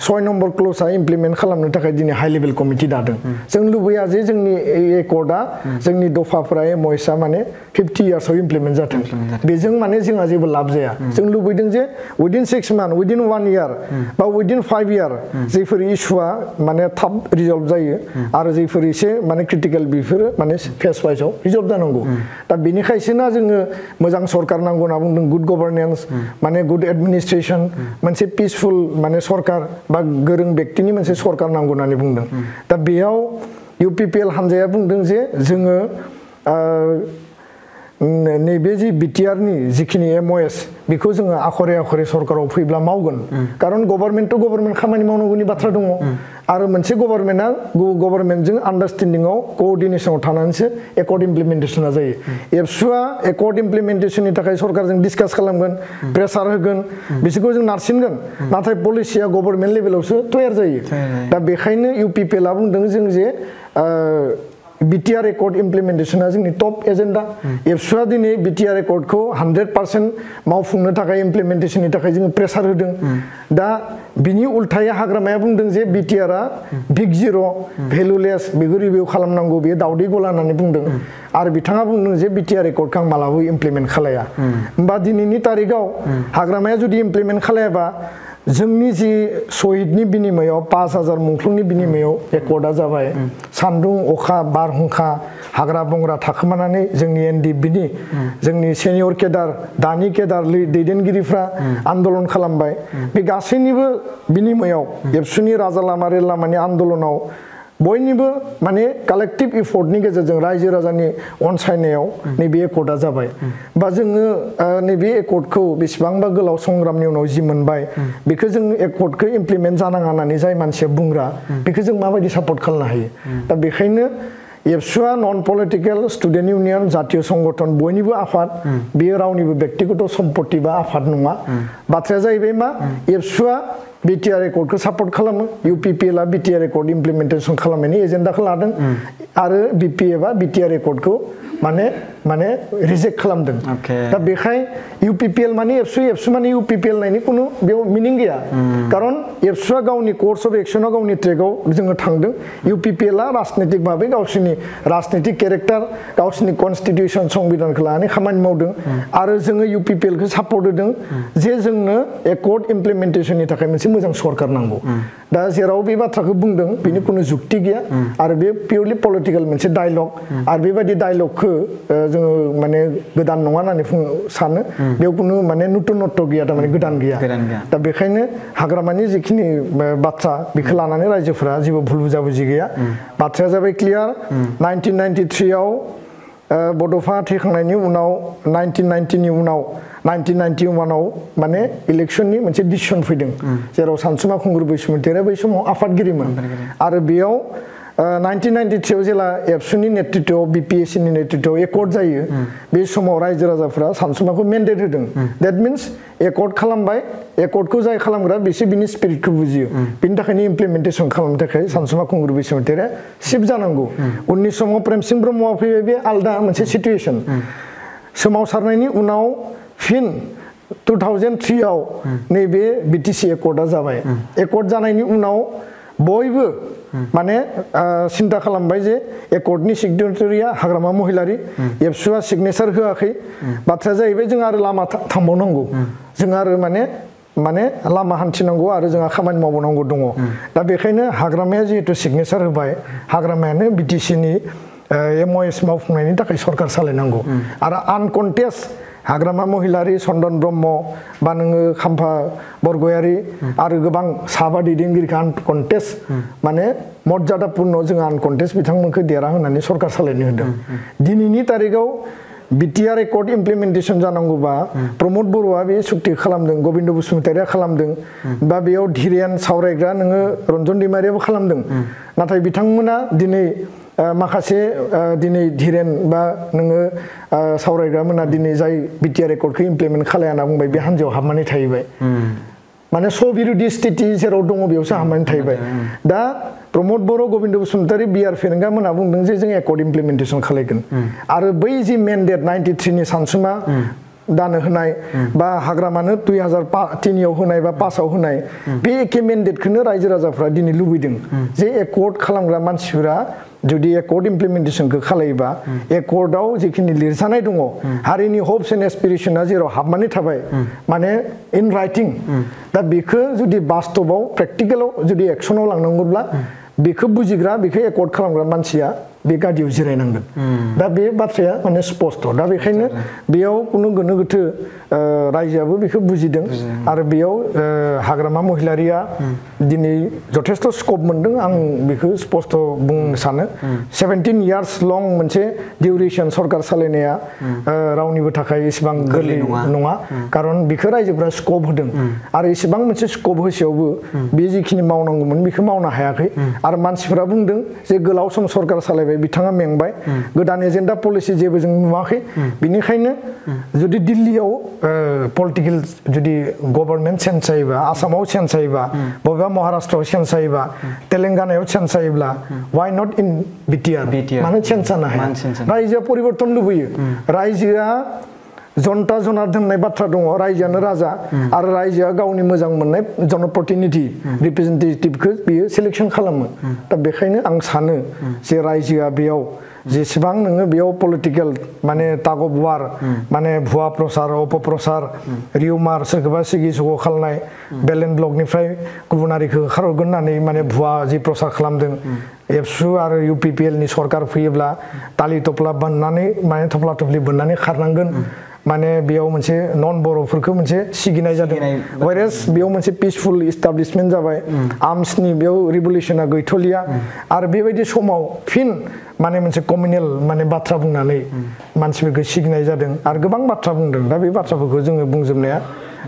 6 नम्बर क्लजआ इमप्लिमेन्ट खालामनो थाखाय दिनै हाई लेभेल कमिटि दादों जों लुबैया जे जोंनि एकर्डआ जोंनि दफाफोरा एमओएसआ माने 50 इयार्सआव इमप्लिमेन्ट जाथों बेजों माने जोंहा जेबो लाब जाया जों लुबैदों जे उइदिन 6 मान्थ उइदिन 1 इयार बा उइदिन 5 इयार जायफोर इस्युआ माने थाब रिजल्भ जायो आरो जायफोर एसे माने क्रिटिकेल बेफोरो माने फेस वाइजआव रिजल्भ जानांगौ दा बेनिखायसो जोङो मोजां सरकार नांगौ होनना बुंदों गुड गभर्नेन्स माने गुड एडमिनिस्ट्रेशन मोनसे पिसफुल माने सरकार बा गोरों व्यक्तिनि मोनसे सरकार नांगौ होननानै बुंदों दा बेयाव UPPL हानजाया बुंदों जे जोङो नैबे जि BTRनि जिखिनि MOS बेखौ जोङो आखरे सरकाराव फैब्ला मावगोन खारन गभर्नमेन्ट टु गभर्नमेन्ट खामानि मावनांगौनि बाथ्रा दङ आरो मोनसे गभर्नमेन्टजों आन्डारस्टेन्डिंआव कोअर्डिनेसनाव थानानैसो एकर्ड इमप्लिमेन्टेसना जायो एबसुआ एकर्ड इमप्लिमेन्टेसननि थाखाय सरकारजों डिसकास खालामगोन प्रेसार होगोन बिसोरखौ जों नारसिनगोन नाथाय पलिसिया गभर्नमेन्ट लेभेलावसो तयार जायो दा बेखायनो UPPL आ बुंदों जों जे BTR एकर्ड इमप्लिमेन्टेसना जोंनि टप एजेन्डा एबसुआ दिनै BTR एकर्डखौ 100% मावफुंनो थाखाय इमप्लिमेन्टेसननि थाखाय जोङो प्रेसार होदों दा बिनि उल्थायै हाग्रामाया बुंदों जे BTRआ बिग जिर' भेलुलेस बेखौ रिभिउ खालामनांगौ बेयो दावदै गला होननानै बुंदों आरो बिथाङा बुंदों जे BTR एकर्डखौ आं मालाबो इमप्लिमेन्ट खालाया होमबा दिनैनि तारिखाव हाग्रामाया जुदि इमप्लिमेन्ट खालायाबा जोंनि जि शहीदनि बिनिमयाव 5000 मुंख्लंनि बिनिमयाव एकर्डआ जाबाय सान्दुं अखा बारहुंखा हाग्रा बंग्रा थाखोमानानै जोंनि NDFBनि जोंनि सेनियर केडार दानि केडार दैदेनगिरिफ्रा आन्दोलन खालामबाय बे गासैनिबो बिनिमयाव एबसुनि राजा लामा रेल लामानि आन्दोलनाव बयनिबो माने कालेक्टिभ इफर्टनि गेजेरजों रायजो राजानि अनसायनायाव नैबे एकर्डआ जाबाय बा जोङो नैबे एकर्डखौ बेसेबांबा गोलाव संग्रामनि उनाव जि मोनबाय बेखौ जों एकर्डखौ इमप्लिमेन्ट जानाङा होननानै जाय मानसिया बुंग्रा बेखौ जों माबायदि सापर्ट खालामनो हायो दा बेखायनो एबसुआ नन पलिटिकेल स्टुडेन्ट इउनियन जातीय संगठन बयनिबो आफाद बेयो रावनिबो व्यक्तिगत सम्पत्ति बा आफाद नङा बाथ्राया जाहैबाय मा एबसुआ BTR एकर्डखौ सापर्ट खालामो UPPL आ BTR एकर्ड इमप्लिमेन्टेसन खालामनायनि एजेन्डाखौ लादों आरो BPF आ BTR एकर्डखौ माने रिजेक्ट खालामदों दा बेखाय UPPL माने एबसु माने UPPL नायनि कुनु बेयाव मिनिं गैया खारन एबसुआ गावनि कोर्स अफ एक्शनाव गावनि ट्रेकआव जोङो थांदों UPPL आ राजनीतिक भाबै गावसोरनि राजनीतिक केरेक्टार गावसोरनि कन्स्टिटिउसन संबिधानखौ लानानै खामानि मावदों आरो जोङो UPPL खौ सापर्ट होदों जे जोंनो एकर्ड इमप्लिमेन्टेसननि थाखाय मोनसे मोजां सरकार नांगौ दा जेराव बे बाथ्राखौ बुंदों बेनि कुनु जुक्ति गैया आरो बे पिउरलि पलिटिकेल मोनसे डायलग आरो बेबायदि डायलगखौ जोङो माने गोदान नङा होननानै सानो बेयाव कुनु माने नतुनत्व गैया थारमाने गोदान गैया दा बेखायनो हाग्रामानि जिखिनि बाथ्रा बेखौ लानानै रायजोफोरा जेबो भुल बुजाबुजि गैया बाथ्राया जाबाय क्लियार 1993 आव बड'फा थैखांनायनि उनाव 1990 उनाव 1991 आव माने इलेक्शननि मोनसे डिसिसन फैदों जेराव सानसुमा खुंगुर बैसोमुतियारिया बै समाव आफादगिरिमोन आरो बेयाव 1993 आव जेला एबसुनि नेतृत्वआव BPSCनि नेतृत्वआव एकर्ड जायो बे समाव रायजो राजाफोरा सानसुमाखौ मेन्डेट होदों दैट मिन्स एकर्ड खालामबाय एकर्डखौ जाय खालामग्रा बिसोर बिनि स्पिरिटखौ बुजियो बिनि थाखायनो इमप्लिमेन्टेसन खालामनो थाखाय सानसुमा खुंगुर बैसोमुतियारिया शिफ्ट जानांगौ उननि समाव प्रेमसिं ब्रह्मआ फैबाय बे आलदा मोनसे सिटुएसन सोमावसारनायनि उनाव फिन 2003 आव नैबे BTC एकर्डआ जाबाय एकर्ड जानायनि उनाव बयबो माने सिन्था खालामबाय जे एकर्डनि सिगनेटारिया हाग्रामा महिलारि एबसुआ सिगनेचार होआखै बाथ्राया जाहैबाय जों आरो लामा थांबावनांगौ जों आरो माने लामा हान्थिनांगौ आरो जोंहा खामानि मावबावनांगौ दङ दा बेखायनो हाग्रामाया जिहेतु सिगनेचार होबाय हाग्रामायानो BTCनि MOS मावफुंनायनि थाखाय सरकार सालायनांगौ आरो आनकन्टेस्ट हाग्रामा महिलारि चन्दन ब्रह्म बा नोङो खाम्फा बरगयारि आरो गोबां साबा दैदेनगिरिखौ आनकन्टेस्ट माने मर्यादापूर्ण जों आनकन्टेस्ट बिथांमोनखौ देरहा होनानै सरकार सालायनो होदों दिनैनि तारिखाव बिटिआर एकर्ड इमप्लिमेन्टेसन जानांगौबा प्रमद बर'आ बे सुक्ति खालामदों गबिन्द बसुमतारिया खालामदों बा बेयाव धीरेन सावरायग्रा नोङो रन्जन दैमारियाबो खालामदों नाथाय बिथांमोना दिनै माखासे दिनै धीरेन बा नोङो सावरायग्रा मोना दिनै जाय बिटिआर एकर्डखौ इमप्लिमेन्ट खालाया होनना बुंबाय बे हान्जायाव हाबनानै थाहैबाय माने स्वबिरोधी स्थिति जेराव दङ बेयावसो हाबनानै थाहैबाय दा प्रमद बर' गबिन्द बसुमतारि बिआर फेरेंगा मोना बुंदों जे जों एकर्ड इमप्लिमेन्टेसन खालायगोन आरो बै जि मेन्डेट 93 नि सानसुमा दानो होनाय बा हाग्रामानो 2003 आव होनाय बा 5 आव होनाय बे एखे मेन्डेटखौनो रायजो राजाफ्रा दिनै लुबैदों जे एकर्ड खालामग्रा मानसिफोरा जुदि एकर्ड इमप्लिमेन्टेसनखौ खालायोबा एकर्डआव जिखिनि लिरजानाय दङ हारिनि हप्स एन्ड एसपिरेशना जेराव हाबनानै थाबाय माने इन राइटिं दा बेखौ जुदि बास्तबाव प्रेक्टिकेलाव जुदि एक्सनाव लांनांगौब्ला बेखौ बुजिग्रा बेखौ एकर्ड खालामग्रा मानसिया बे गादियाव जिरायनांगोन दा बे बाथ्राया माने स्पष्ट दा बेखायनो बेयाव कुनु गोनो गोथो रायजोआबो बेखौ बुजिदों आरो बेयाव हाग्रामा महिलारिया दिनै जथेस्थ स्कोप मोनदों आं बेखौ स्पष्ट बुंनो सानो 17 इयार्स लं मोनसे डिउरेसन सरकार सालायनाया रावनिबो थाखाय एसेबां गोरलै नङा खारन बेखौ रायजोफ्रा स्कोप होदों आरो एसेबां मोनसे स्कोप होसेयावबो बे जिखिनि मावनांगौमोन बेखौ मावनो हायाखै आरो मानसिफोरा बुंदों जे गोलाव सम सरकार सालायबाय बिथाङा मेंबाय गोदान एजेन्डा पलिसि जेबो जों नुवाखै बिनिखायनो जुदि दिल्लीयाव पलिटिकल जुदि गभर्नमेन्ट चेन्ज जायोबा आसामाव चेन्ज जायोबा बबेबा महाराष्ट्रआव चेन्ज जायोबा तेलेंगानायाव चेन्ज जायोब्ला वाइ नट इन बिटिआर मानो चेन्ज जानो हाया रायजोआ परिबर्तन लुबैयो रायजोआ जनता जनार्दन होननाय बाथ्रा दङ रायजोआनो राजा आरो रायजोआ गावनि मोजां मोननाय जनप्रतिनिधि रिप्रेजेन्टेटिभखौ बियो सिलेक्सन खालामो दा बेखायनो आं सानो जे रायजोआ बेयाव जेसेबां नोङो बेयाव पलिटिकेल माने टाग अफ वार माने भुवा प्रचार अपप्रचार रिउमार सोरखौबा सिगि सग' खालामनाय बेलेन ब्लकनिफ्राय गुबुन हारिखौ होखारहरगोन होननानै माने भुवा जि प्रचार खालामदों एबसु आरो UPPL नि सरकार फैयोब्ला तालि थफ्ला बोननानै माने थफ्ला थफ्लि बोननानै खारनांगोन माने बेयाव मोनसे नन बर'फोरखौ मोनसे सिगिनाय जादों वायरेस बेयाव मोनसे पिसफुल इस्टाब्लिशमेन्ट जाबाय आर्मसनि बेयाव रिभलिउसना गैथलिया आरो बेबायदि समाव फिन माने मोनसे कमिउनेल माने बाथ्रा बुंनानै मानसिफोरखौ सिगिनाय जादों आरो गोबां बाथ्रा बुंदों दा बे बाथ्राफोरखौ जोङो बुंजोबनाया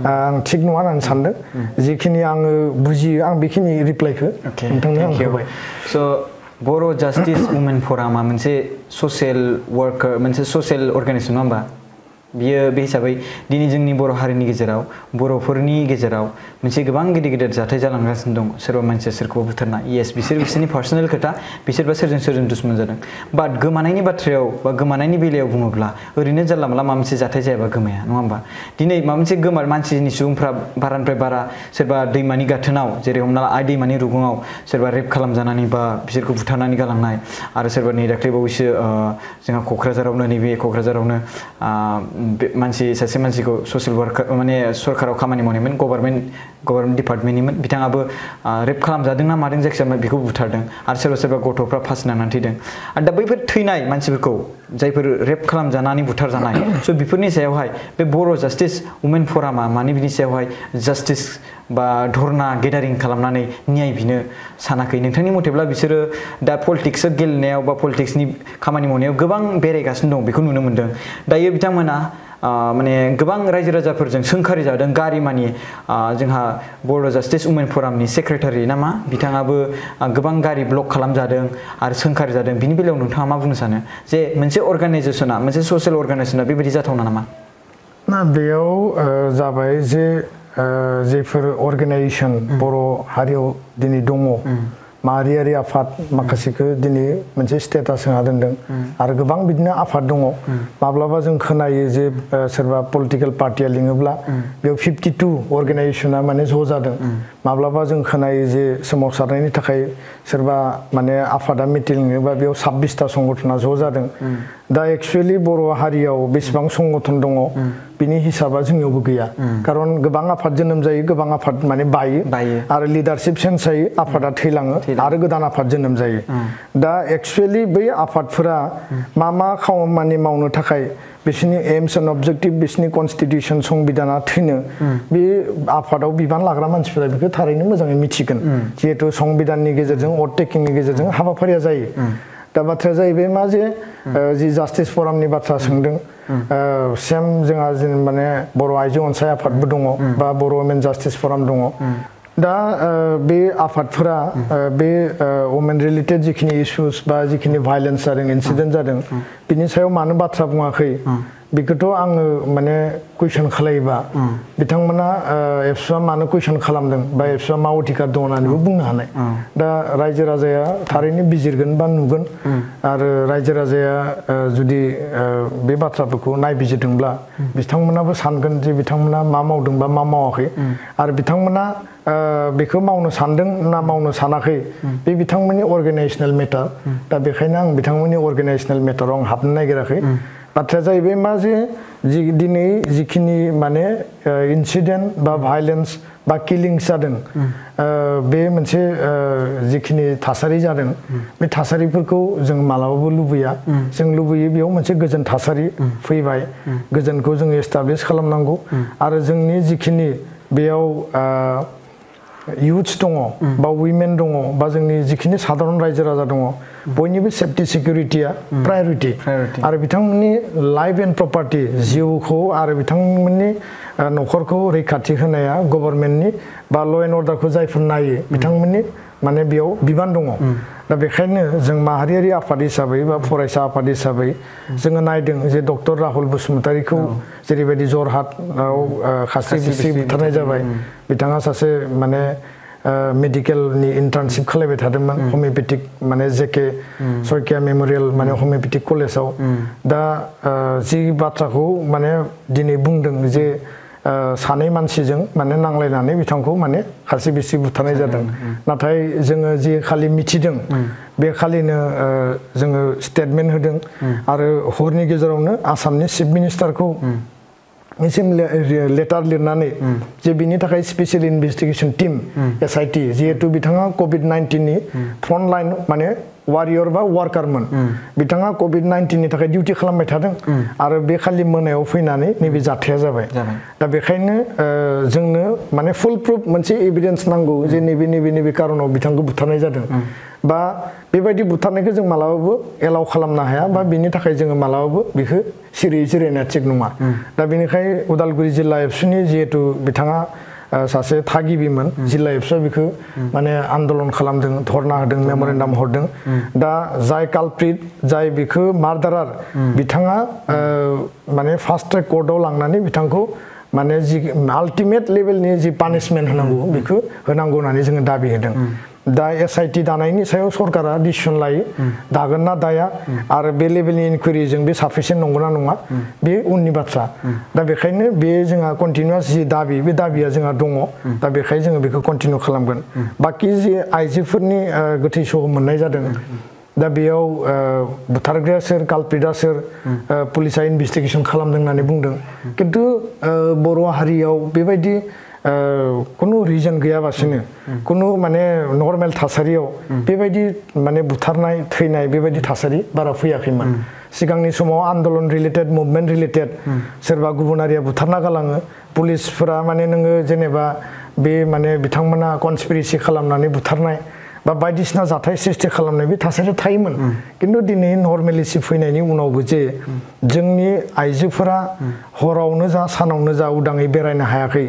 आं थिग नङा होननानै सानदों जिखिनि आङो बुजियो आं बेखिनि रिप्लाइखौ नोंथांनो आं होबाय स' बर' जास्टिस वुमेन फरामा मोनसे ससियेल वर्कार मोनसे ससियेल अर्गानाइजेसन नङा होमबा बियो बे हिसाबै दिनै जोंनि बर' हारिनि गेजेराव बर'फोरनि गेजेराव मोनसे गोबां गिदिर गिदिर जाथाय जालांगासिनो दं सोरबा मानसिया सोरखौबा बुथारना येस बिसोरनि पार्सनेल खोथा बिसोरबा सोरजों दुश्मन जादों बाट गोमानायनि बाथ्रायाव बा गोमानायनि बेलायाव बुङोब्ला ओरैनो जानला मोनला माबा मोनसे जाथाय जायाबा गोमाया नङा होमबा दिनै माबा मोनसे मानसिनि सुबुंफ्रा बारानिफ्राय बारा सोरबा दैमानि गाथोनाव जेरै हमना ला आइ दैमानि रुगुङाव सोरबा रेप खालामजानानै बा बिसोरखौ बुथारनानै गालांनाय आरो सोरबा नै दाख्लैबावैसो जोंहा क'क्राझारावनो नैबे क'क्राझारावनो सासे मानसिखौ ससियेल वार्कार माने सरकाराव खामानि मावनायमोन गभर्नमेन्ट डिपार्टमेन्टनिमोन बिथाङाबो रेप खालामजादों ना मादों जायखिजाया बेखौ बुथारदों आरो सोरबा गथ'फ्रा फासिनानै थैदों आरो दा बैफोर थैनाय मानसिफोरखौ जायफोर रेप खालामजानानै बुथारजानाय स' बेफोरनि सायावहाय बे बर' जास्टिस वुमेन फरामा माने बिनि सायावहाय जास्टिस बा धरना गेदारिं खालामनानै न्याय बिनो सानाखै नोंथांनि मथेब्ला बिसोरो दा पलिटिक्सआव गेलेनायाव बा पलिटिक्सनि खामानि मावनायाव गोबां बेरायगासिनो दं बेखौ नुनो मोन्दों दायो बिथांमोना माने गोबां रायजो राजाफोरजों सोंखारि जादों गारिमानि जोंहा बर' जास्टिस वुमेन फरामनि सेक्रेटारि नामा बिथाङाबो गोबां गारि ब्लक खालामजादों आरो सोंखारि जादों बिनि बेलायाव नोंथाङा मा बुंनो सानो जे मोनसे अर्गानाइजेसना मोनसे ससियेल अर्गानाइजेसना बेबायदि जाथावना नामा ना बेयाव जाबाय जे जेफोर अर्गानाइजेसन बर' हारियाव दिनै दङ माहारियारि आफाद माखासेखौ दिनै मोनसे स्टेटास होना दोनदों आरो गोबां बिदिनो आफाद दङ माब्लाबा जों खोनायो जे सोरबा पलिटिकेल पार्टिया लिङोब्ला बेयाव 52 अर्गानाइजेसना माने ज' जादों माब्लाबा जों खोनायो जे सोमावसारनायनि थाखाय सोरबा माने आफादा मिटिं लिङोबा बेयाव 26टा संगठना ज' जादों दा एक्चुअली बर' हारियाव बेसेबां संगठन दङ बिनि हिसाबा जोंनियावबो गैया खारन गोबां आफाद जोनोम जायो गोबां आफाद माने बायो आरो लिडारशिप चेन्ज जायो आफादा थैलाङो आरो गोदान आफाद जोनोम जायो दा एक्चुअली बै आफादफोरा मा खामानि मावनो थाखाय बिसोरनि एम्स एन्ड अबजेक्टिभ बिसोरनि कनस्टिटिउसन संबिधाना थैनो बे आफादाव बिबान लाग्रा मानसिफोरा बेखौ थारैनो मोजाङै मिथिगोन जिहेतु संबिधाननि गेजेरजों अथ टेकिंनि गेजेरजों हाबाफारिया जायो दा बाथ्राया जाहैबाय मा जे जि जास्टिस फरामनि बाथ्रा सोंदों सेम जोंहा माने बर' आइजो अनसाय आफादबो दङ बा बर' वमेन जास्टिस फराम दङ दा बे आफादफोरा बे वमेन रिलेटेड जिखिनि इश्यूज बा जिखिनि भायलेन्स जादों इनसिडेन्ट जादों बिनि सायाव मानो बाथ्रा बुङाखै बेखौथ' आङो माने कुइसन खालायोबा बिथांमोना एबसुआ मानो कुइसन खालामदों बा एबसुआ मा अधिकार दं होननानैबो बुंनो हानाय दा रायजो राजाया थारैनो बिजिरगोन बा नुगोन आरो रायजो राजाया जुदि बे बाथ्राफोरखौ नायबिजिरदोंब्ला बिथांमोनाबो सानगोन जे बिथांमोना मा मावदों बा मा मावाखै आरो बिथांमोना बेखौ मावनो सानदों ना मावनो सानाखै बे बिथांमोननि अर्गेनाइजेसनेल मेटार दा बेखायनो आं बिथांमोननि अर्गेनाइजेसनेल मेटाराव आं हाबनो नागिराखै बाथ्राया जाहैबाय मा जे दिनै जिखिनि माने इनसिडेन्ट बा भायलेन्स बा किलिंस जादों बे मोनसे जिखिनि थासारि जादों बे थासारिफोरखौ जों मालाबाबो लुबैया जों लुबैयो बेयाव मोनसे गोजोन थासारि फैबाय गोजोनखौ जों एस्टाब्लिश खालामनांगौ आरो जोंनि जिखिनि बेयाव इयुथ्स दङ बा उइमेन दङ बा जोंनि जिखिनि साधारन रायजो राजा दङ बयनिबो सेफ्टि सिकिउरिटिया प्रायोरिटि आरो बिथांमोननि लाइफ एन्ड प्रपार्टि जिउखौ आरो बिथांमोननि न'खरखौ रैखाथि होनाया गभर्नमेन्टनि बा ल' एन्ड अर्डारखौ जायफोर नायो बिथांमोननि माने बेयाव बिबान दङ दा बेखायनो जों माहारियारि आफाद हिसाबै बा फरायसा आफाद हिसाबै जोङो नायदों जे डक्टर राहुल बसुमतारीखौ जेरैबायदि जरहाटआव खास्रि बिस्रि बुथारनाय जाबाय बिथाङा सासे माने मेडिकेलनि इन्टार्नशिप खालामबाय थादोंमोन हमिअपेथिक माने जेके सयकिया मेम'रियेल माने हमिअपेथिक कलेजाव दा जि बाथ्राखौ माने दिनै बुंदों जे सानै मानसिजों माने नांलायनानै बिथांखौ माने खास्रि बिस्रि बुथारनाय जादों नाथाय जोङो जि खालि मिथिदों बे खालिनो जोङो स्टेटमेन्ट होदों आरो हरनि गेजेरावनो आसामनि चिफ मिनिस्टारखौ निसिम लेटार लिरनानै जे बिनि थाखाय स्पेशल इनभेस्टिगेशन टीम SIT जिहेतु बिथाङा COVID-19नि फ्रन्ट लाइन माने वारियर बा वार्कारमोन बिथाङा COVID-19नि थाखाय डिउटि खालामबाय थादों आरो बे खालि मोनायाव फैनानै नैबे जाथाया जाबाय दा बेखायनो जोंनो माने फुल प्रुफ मोनसे एभिडेन्स नांगौ जे नैबे कारनाव बिथांखौ बुथारनाय जादों बा बेबायदि बुथारनायखौ जों मालाबाबो एलाउ खालामनो हाया बा बिनि थाखाय जोङो मालाबाबो बेखौ सिरियै जिरायनाया थिग नङा दा बेनिखायनो उदालगुरि जिल्ला एबसुनि जिहेतु बिथाङा सासे थागिबिमोन जिल्ला एबसुआ बेखौ माने आन्दलन खालामदों धरना होदों मेम'रेन्डाम हरदों दा जाय कालप्रिट जाय बेखौ मार्डारार बिथाङा माने फास्ट ट्रेक कर्टआव लांनानै बिथांखौ माने जि आल्टिमेट लेभेलनि जि पानिशमेन्ट होनांगौ बेखौ होनांगौ होननानै जोङो दाबि होदों दा SIT दानायनि सायाव सरकारा डिसिसन लायो दागोन ना दाया आरो बे लेभेलनि इनकुवेरिजों बे साफिसियेन्ट नंगौना नङा बे उननि बाथ्रा दा बेखायनो बे जोंहा कन्टिनिउआस जि दाबि बे दाबिया जोंहा दङ दा बेखायनो जोङो बेखौ कन्टिनिउ खालामगोन बाखि जि आइजोफोरनि गोथै सह मोननाय जादों दा बेयाव बुथारग्राया सोर कालप्रिटआ सोर पुलिसा इनभेस्टिगेसन खालामदों होननानै बुंदों खिन्थु बर' हारियाव बेबायदि कुनु रिजन गैयाबासिनो कुनु माने नर्मेल थासारियाव बेबायदि माने बुथारनाय थैनाय बेबायदि थासारि बारा फैयाखैमोन सिगांनि समाव आन्दलन रिलेटेड मुभमेन्ट रिलेटेड सोरबा गुबुनारिया बुथारना गालाङो पुलिसफोरा माने नोङो जेनेबा बे माने बिथांमोना कनस्पिरेसि खालामनानै बुथारनाय बा बायदिसिना जाथाय सृष्टि खालामनाय बे थासारिया थायोमोन खिन्थु दिनै नर्मेलिसि फैनायनि उनावबो जे जोंनि आइजोफोरा हरावनो जा सानावनो जा उदाङै बेरायनो हायाखै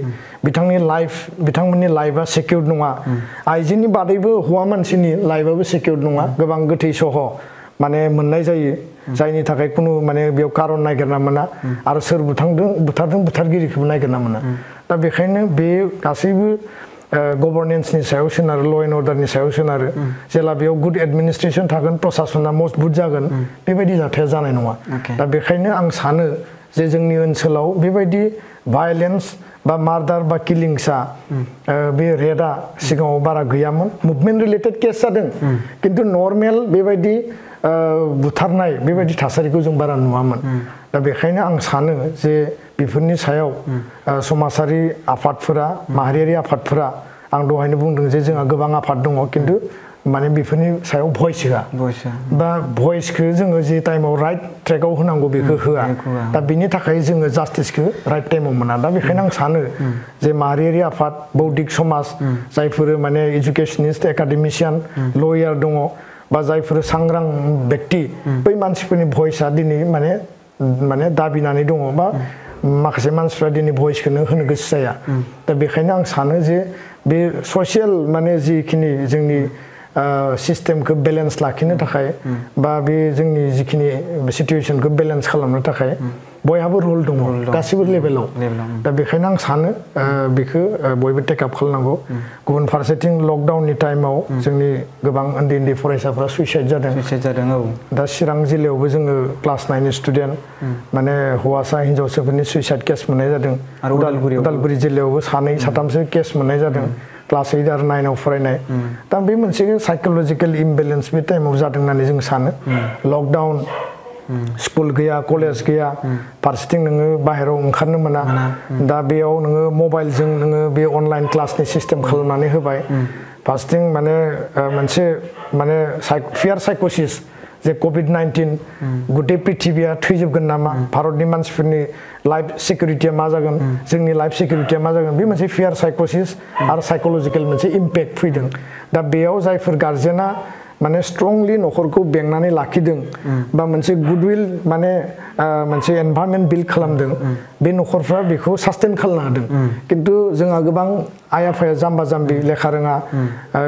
बिथांमोननि लाइफआ सेकिउर नङा आइजोनि बादैबो हौवा मानसिनि लाइफआबो सेकिउर नङा गोबां गोथै सह माने मोननाय जायो जायनि थाखाय कुनु माने बेयाव कारन नागिरना मोना आरो सोर बुथारदों बुथारगिरिखौबो नागिरना मोना दा बेखायनो बे गासैबो गभर्नेन्सनि सायाव सोनारो ल' एन्ड अर्डारनि सायाव सोनारो जेला बेयाव गुड एडमिनिस्ट्रेसन थागोन प्रसासना मजबुत जागोन बेबायदि जाथाया जानाय नङा दा बेखायनो आं सानो जे जोंनि ओनसोलाव बेबायदि भायलेन्स बा मार्डार बा किलिंसा बे रेडआ सिगाङाव बारा गैयामोन मुभमेन्ट रिलेटेड केस जादों खिन्थु नर्मेल बेबायदि बुथारनाय बेबायदि थासारिखौ जों बारा नुवामोन दा बेखायनो आं सानो जे बेफोरनि सायाव समाजारि आफादफोरा माहारियारि आफादफोरा आं दहायनो बुंदों जे जोंहा गोबां आफाद दङ खिन्थु माने बेफोरनि सायाव भइस होआ बा भइसखौ जोङो जे टाइमाव राइट ट्रेकआव होनांगौ बेखौ होआ दा बिनि थाखाय जोङो जास्टिसखौ राइट टाइमाव मोना दा बेखायनो आं सानो जे माहारियारि आफाद बौद्धिक समाज जायफोर माने एजुकेशनिस्ट एकाडेमिशियान लयार दङ बा जायफोर सांग्रां व्यक्ति बै मानसिफोरनि भइसआ दिनै माने दाबिनानै दङ बा माखासे मानसिफ्रा दिनै भइसखौनो होनो गोसो जाया दा बेखायनो आं सानो जे बे ससियेल माने जिखिनि जोंनि सिस्टेमखौ बेलेन्स लाखिनो थाखाय बा बे जोंनि जिखिनि सिचुएशनखौ बेलेन्स खालामनो थाखाय बयहाबो रल दङ गासिबो लेभेलाव दा बेखायनो आं सानो बेखौ बयबो टेकआप खालामनांगौ गुबुन फारसेथिं लकडाउननि टाइमाव जोंनि गोबां उन्दै उन्दै फरायसाफ्रा सुइसाइड जादों दा चिरां जिल्लायावबो जोङो क्लास 9 स्टुडेन्ट माने हौवासा हिन्जावसाफोरनि सुइसाइड केस मोननाय जादों उदालगुरि जिल्लायावबो सानै साथामसो केस मोननाय जादों क्लास 8 आरो 9 आव फरायनाय दा बे मोनसे साइकोलजिकेल इमबेलेन्स बे टाइमाव जादों होननानै जों सानो लकडाउन स्कुल गैया कलेज गैया फारसेथिं नोङो बाहेरायाव ओंखारनो मोना दा बेयाव नोङो मबाइलजों नोङो बे अनलाइन क्लासनि सिस्टेम खालामनानै होबाय फारसेथिं माने मोनसे माने फियार साइकोसिस जे कोविड-19 गुटे पृथिबिया थैजोबगोन नामा भारतनि मानसिफोरनि लाइफ सिकिउरिटिया मा जागोन जोंनि लाइफ सिकिउरिटिया मा जागोन बे मोनसे फियार साइकोसिस आरो साइकोलजिकेल मोनसे इम्पेक्ट फैदों दा बेयाव जायफोर गार्जेना माने स्ट्रंलि नखरखौ बेंनानै लाखिदों बा मोनसे गुडविल माने मोनसे एनभायरनमेन्ट बिल्ड खालामदों बे नखरफ्रा बेखौ सास्टेन खालामनो हादों किन्तु जोंहा गोबां आइ आफाया जाम्बा जाम्बि लेखा रोङा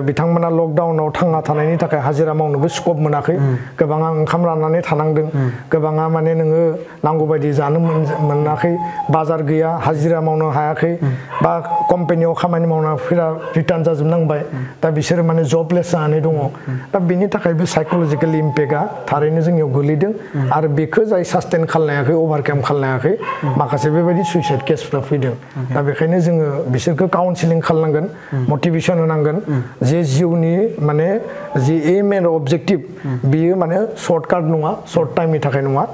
बिथांमोना लकडाउनाव थांना थानायनि थाखाय हाजिरा मावनोबो स्कप मोनाखै गोबाङा ओंखाम राननानै थानांदों गोबाङा माने नोङो नांगौ बायदि जानो मोनाखै बाजार गैया हाजिरा मावनो हायाखै बा कम्पानियाव खामानि मावनायफोरा रिटार्न जाजोबनांबाय दा बिसोरो माने जबलेस जानानै दङ दा बिनि थाखाय बे साइकोलजिकेल इम्पेक्टआ थारैनो जोंनियाव गोलैदों आरो बेखौ जाय सास्टेन खालामनो हायाखै ओभारकाम खालामनो हायाखै माखासे बेबायदि सुइसाइड केसफ्रा फैदों दा बेखायनो जोङो बिसोरखौ काउन्सिलिं खालामनांगोन मटिभेसन होनांगोन जे जिउनि माने जि एम एन्ड अबजेक्टिभ बियो माने सर्टकाट नङा सर्ट टाइमनि थाखाय नङा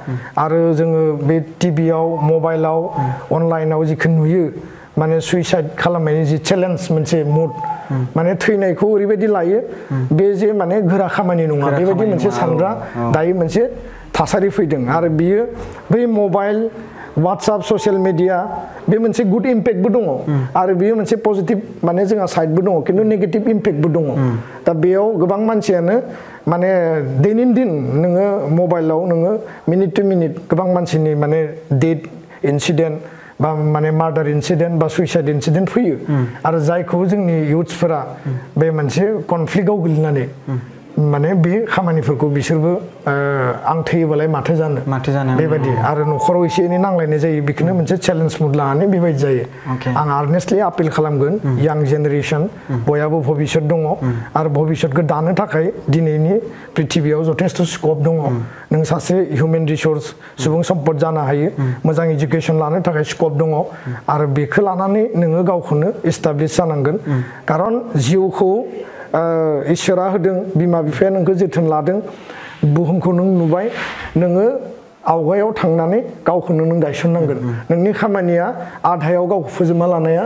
आरो जोङो बे टिभियाव मबाइलाव अनलाइनाव जिखौ नुयो माने सुइसाइड खालामनायनि जि चेलेन्ज मोनसे मुड माने थैनायखौ ओरैबायदि लायो बे जे माने गोरा खामानि नङा बेबायदि मोनसे सानग्रा दायो मोनसे थासारि फैदों आरो बियो बै मबाइल WhatsApp ससियेल मिडिया बे मोनसे गुड इम्पेक्टबो दङ आरो बेयो मोनसे पजिटिभ माने जोंहा साइडबो दङ किन्तु नेगेटिभ इम्पेक्टबो दङ दा बेयाव गोबां मानसियानो माने दैनिन दिन नोङो मबाइलाव नोङो मिनिट टु मिनिट गोबां मानसिनि माने डेथ इन्सिडेन्ट बा माने मार्डार इन्सिडेन्ट बा सुइसाइड इन्सिडेन्ट फैयो आरो जायखौ जोंनि इयुथ्सफोरा बे मोनसे कनफ्लिक्टआव गोलैनानै माने बे खामानिफोरखौ बिसोरबो आं थैयोबालाय माथो जानो बेबायदि आरो न'खराव एसे एनै नांलायनाय जायो बेखौनो मोनसे चेलेन्ज मुड लानानै बेबायदि जायो आं आर्नेस्टलि आपिल खालामगोन यां जेनेरेसन बयहाबो भबिष्यत दङ आरो भबिष्यतखौ दानो थाखाय दिनैनि पृथिबियाव जथेस्थ स्कप दङ नों सासे हिउमेन रिसोर्स सुबुं सम्पद जानो हायो मोजां एजुकेसन लानो थाखाय स्कप दङ आरो बेखौ लानानै नोङो गावखौनो एस्टाब्लिश जानांगोन खारन जिउखौ इसोरा होदों बिमा बिफाया नोंखौ जोथोन लादों बुहुमखौ नों नुबाय नोङो आवगायाव थांनानै गावखौनो नों गायसननांगोन नोंनि खामानिया आधायाव गावखौ फोजोबना लानाया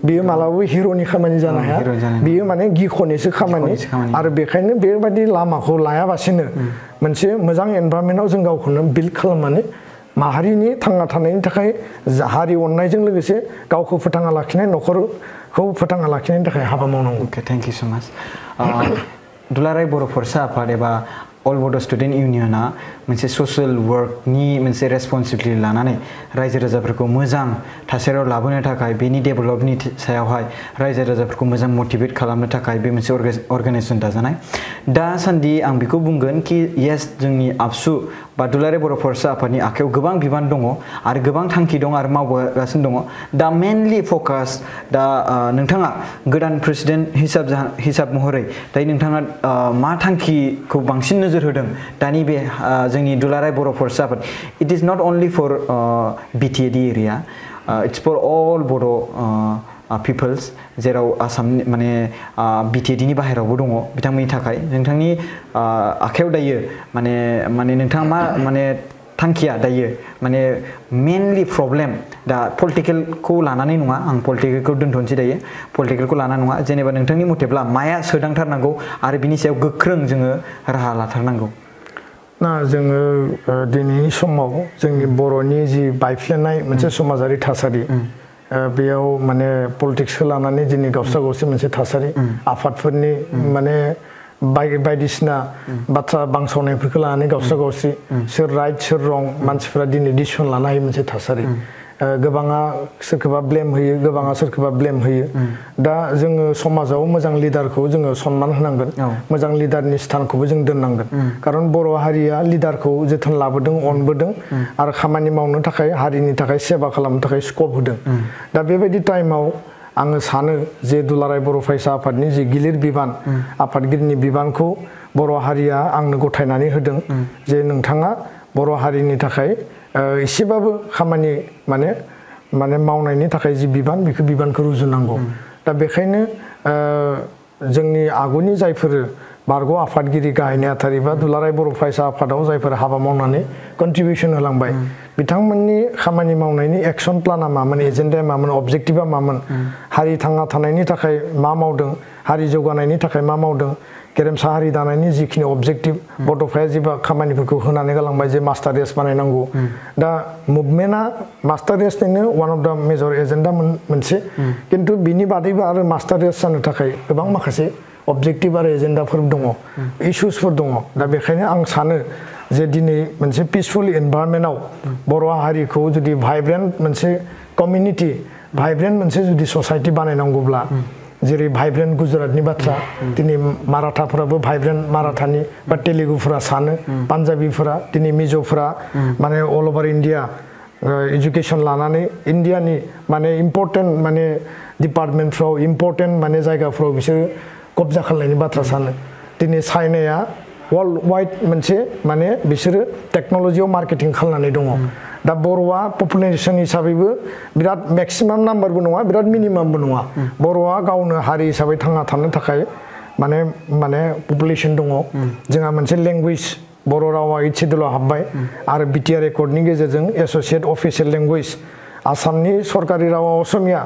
बियो मालाबाबो हिर'नि खामानि जानो हाया बियो माने गिख'निसो खामानि आरो बेखायनो बेबायदि लामाखौ लायाबासिनो मोनसे मोजां एनभायरनमेन्टआव जों गावखौनो बिल्ड खालामनानै माहारिनि थांना थानायनि थाखाय हारि अननायजों लोगोसे गावखौ फोथांना लाखिनाय न'खरखौ फोथांना लाखिनायनि थाखाय हाबा मावनांगौ थेंक इउ स' माच दुलाराय बर' फरायसा आफाद एबा अल बड' स्टुडेन्ट इउनियना मोनसे ससियेल वर्कनि मोनसे रेसपन्सिबिलिटि लानानै रायजो राजाफोरखौ मोजां थासारियाव लाबोनो थाखाय बेनि डेभेलपनि सायावहाय रायजो राजाफोरखौ मोजां मटिभेट खालामनो थाखाय बे मोनसे अर्गानाइजेसन दाजानाय दासान्दि आं बेखौ बुंगोन कि येस जोंनि आबसु बा दुलाराय बर' फरायसा आफादनि आखायाव गोबां बिबान दङ आरो गोबां थांखि दं आरो मावगासिनो दङ दा मेनलि फकास दा नोंथाङा गोदान प्रेसिडेन्ट हिसाब महरै दायो नोंथाङा मा थांखिखौ बांसिन नोजोर होदों दानि बे जोंनि दुलाराय बर' फरायसा आफाद it is not only for BTAD area it's for all Bodo' peoples जेराव आसामनि माने बिटिएडिनि बाहेरावबो दङ बिथांमोननि थाखाय नोंथांनि आखायाव दायो माने नोंथाङा मा माने थांखिया दायो माने मेनलि प्रब्लेम दा पलिटिकेलखौ लानानै नङा आं पलिटिकेलखौ दोनथ'नोसै दायो पलिटिकेलखौ लानानै नङा जेनेबा नोंथांनि मथेब्ला माया सोदांथारनांगौ आरो बिनि सायाव गोख्रों जोङो राहा लाथारनांगौ ना जोङो दिनैनि समाव जोंनि बर'नि जि बायफ्लेनाय मोनसे समाजारि थासारि बेयाव माने पलिटिक्सखौ लानानै दिनै गावस्रा गावस्रि मोनसे थासारि आफादफोरनि माने बायदिसिना बाथ्रा बांसावनायफोरखौ लानानै गावस्रा गावस्रि सोर राइट सोर रं मानसिफोरा दिनै डिसिसन लानो हायै मोनसे थासारि गोबाङा सोरखौबा ब्लेम होयो गोबाङा सोरखौबा ब्लेम होयो दा जोङो समाजाव मोजां लिडारखौ जोङो सनमान होनांगोन मोजां लिडारनि स्थानखौबो जों दोननांगोन खारन बर' हारिया लिडारखौ जोथोन लाबोदों अनबोदों आरो खामानि मावनो थाखाय हारिनि थाखाय सेवा खालामनो थाखाय स्कप होदों दा बेबायदि टाइमाव आङो सानो जे दुलाराय बर' फरायसा आफादनि जि गिलिर बिबान आफादगिरिनि बिबानखौ बर' हारिया आंनो गथायनानै होदों जे नोंथाङा बर' हारिनि थाखाय एसेबाबो खामानि माने मावनायनि थाखाय जि बिबान बेखौ बिबानखौ रुजुनांगौ दा बेखायनो जोंनि आगुनि जायफोर बारग' आफादगिरि गाहाय नेहाथारि बा दुलाराय बर' फरायसा आफादाव जायफोर हाबा मावनानै कन्ट्रिबिउसन होलांबाय बिथांमोननि खामानि मावनायनि एक्सन प्लाना मामोन एजेन्डाया मामोन अबजेक्टिभा मामोन हारि थांना थानायनि थाखाय मा मावदों हारि जौगानायनि थाखाय मा मावदों गेरेमसा हारि दानायनि जिखिनि अबजेक्टिभ बड'फाया जेबा खामानिफोरखौ होनानै गालांबाय जे मास्टार रेस बानायनांगौ दा मुभमेन्टआ मास्टार रेसनिनो वान अफ द मेजर एजेन्डा मोनसे खिन्थु बिनि बादैबो आरो मास्टार रेस जानो थाखाय गोबां माखासे अबजेक्टिभ आरो एजेन्डाफोर दङ इस्युसफोर दङ दा बेखायनो आं सानो जे दिनै मोनसे पिसफुल एनभायरनमेन्टआव बर' हारिखौ जुदि भाइब्रेन्ट मोनसे कमिउनिटि भाइब्रेन्ट मोनसे जुदि ससाइटि बानायनांगौब्ला जेरै भाइब्रेन्ट गुजरातनि बाथ्रा दिनै माराठाफोराबो भाइब्रेन्ट माराठानि बा तेलुगुफोरा सानो पान्जाबिफोरा दिनै मिज'फोरा माने अल अभार इन्डिया एजुकेसन लानानै इन्डियानि माने इम्पर्टेन्ट माने डिपार्टमेन्टफ्राव इम्पर्टेन्ट माने जायगाफ्राव बिसोरो कब्जा खालामनायनि बाथ्रा सानो दिनै चाइनाया वर्ल्ड वाइड मोनसे माने बिसोरो टेक्न'लजियाव मार्केटिं खालामनानै दङ दा बर'आ पपुलेसन हिसाबैबो बिराद मेक्सिमाम नाम्बारबो नङा बिराद मिनिमामबो नङा बर'आ गावनो हारि हिसाबै थांना थानो थाखाय माने पपुलेसन दङ जोंहा मोनसे लेंगुवेज बर' रावा 8th शेड्युलाव हाबबाय आरो बिटिआर एकर्डनि गेजेरजों एस'सिएट अफिसियेल लेंगुवेज आसामनि सरकारि रावा असमिया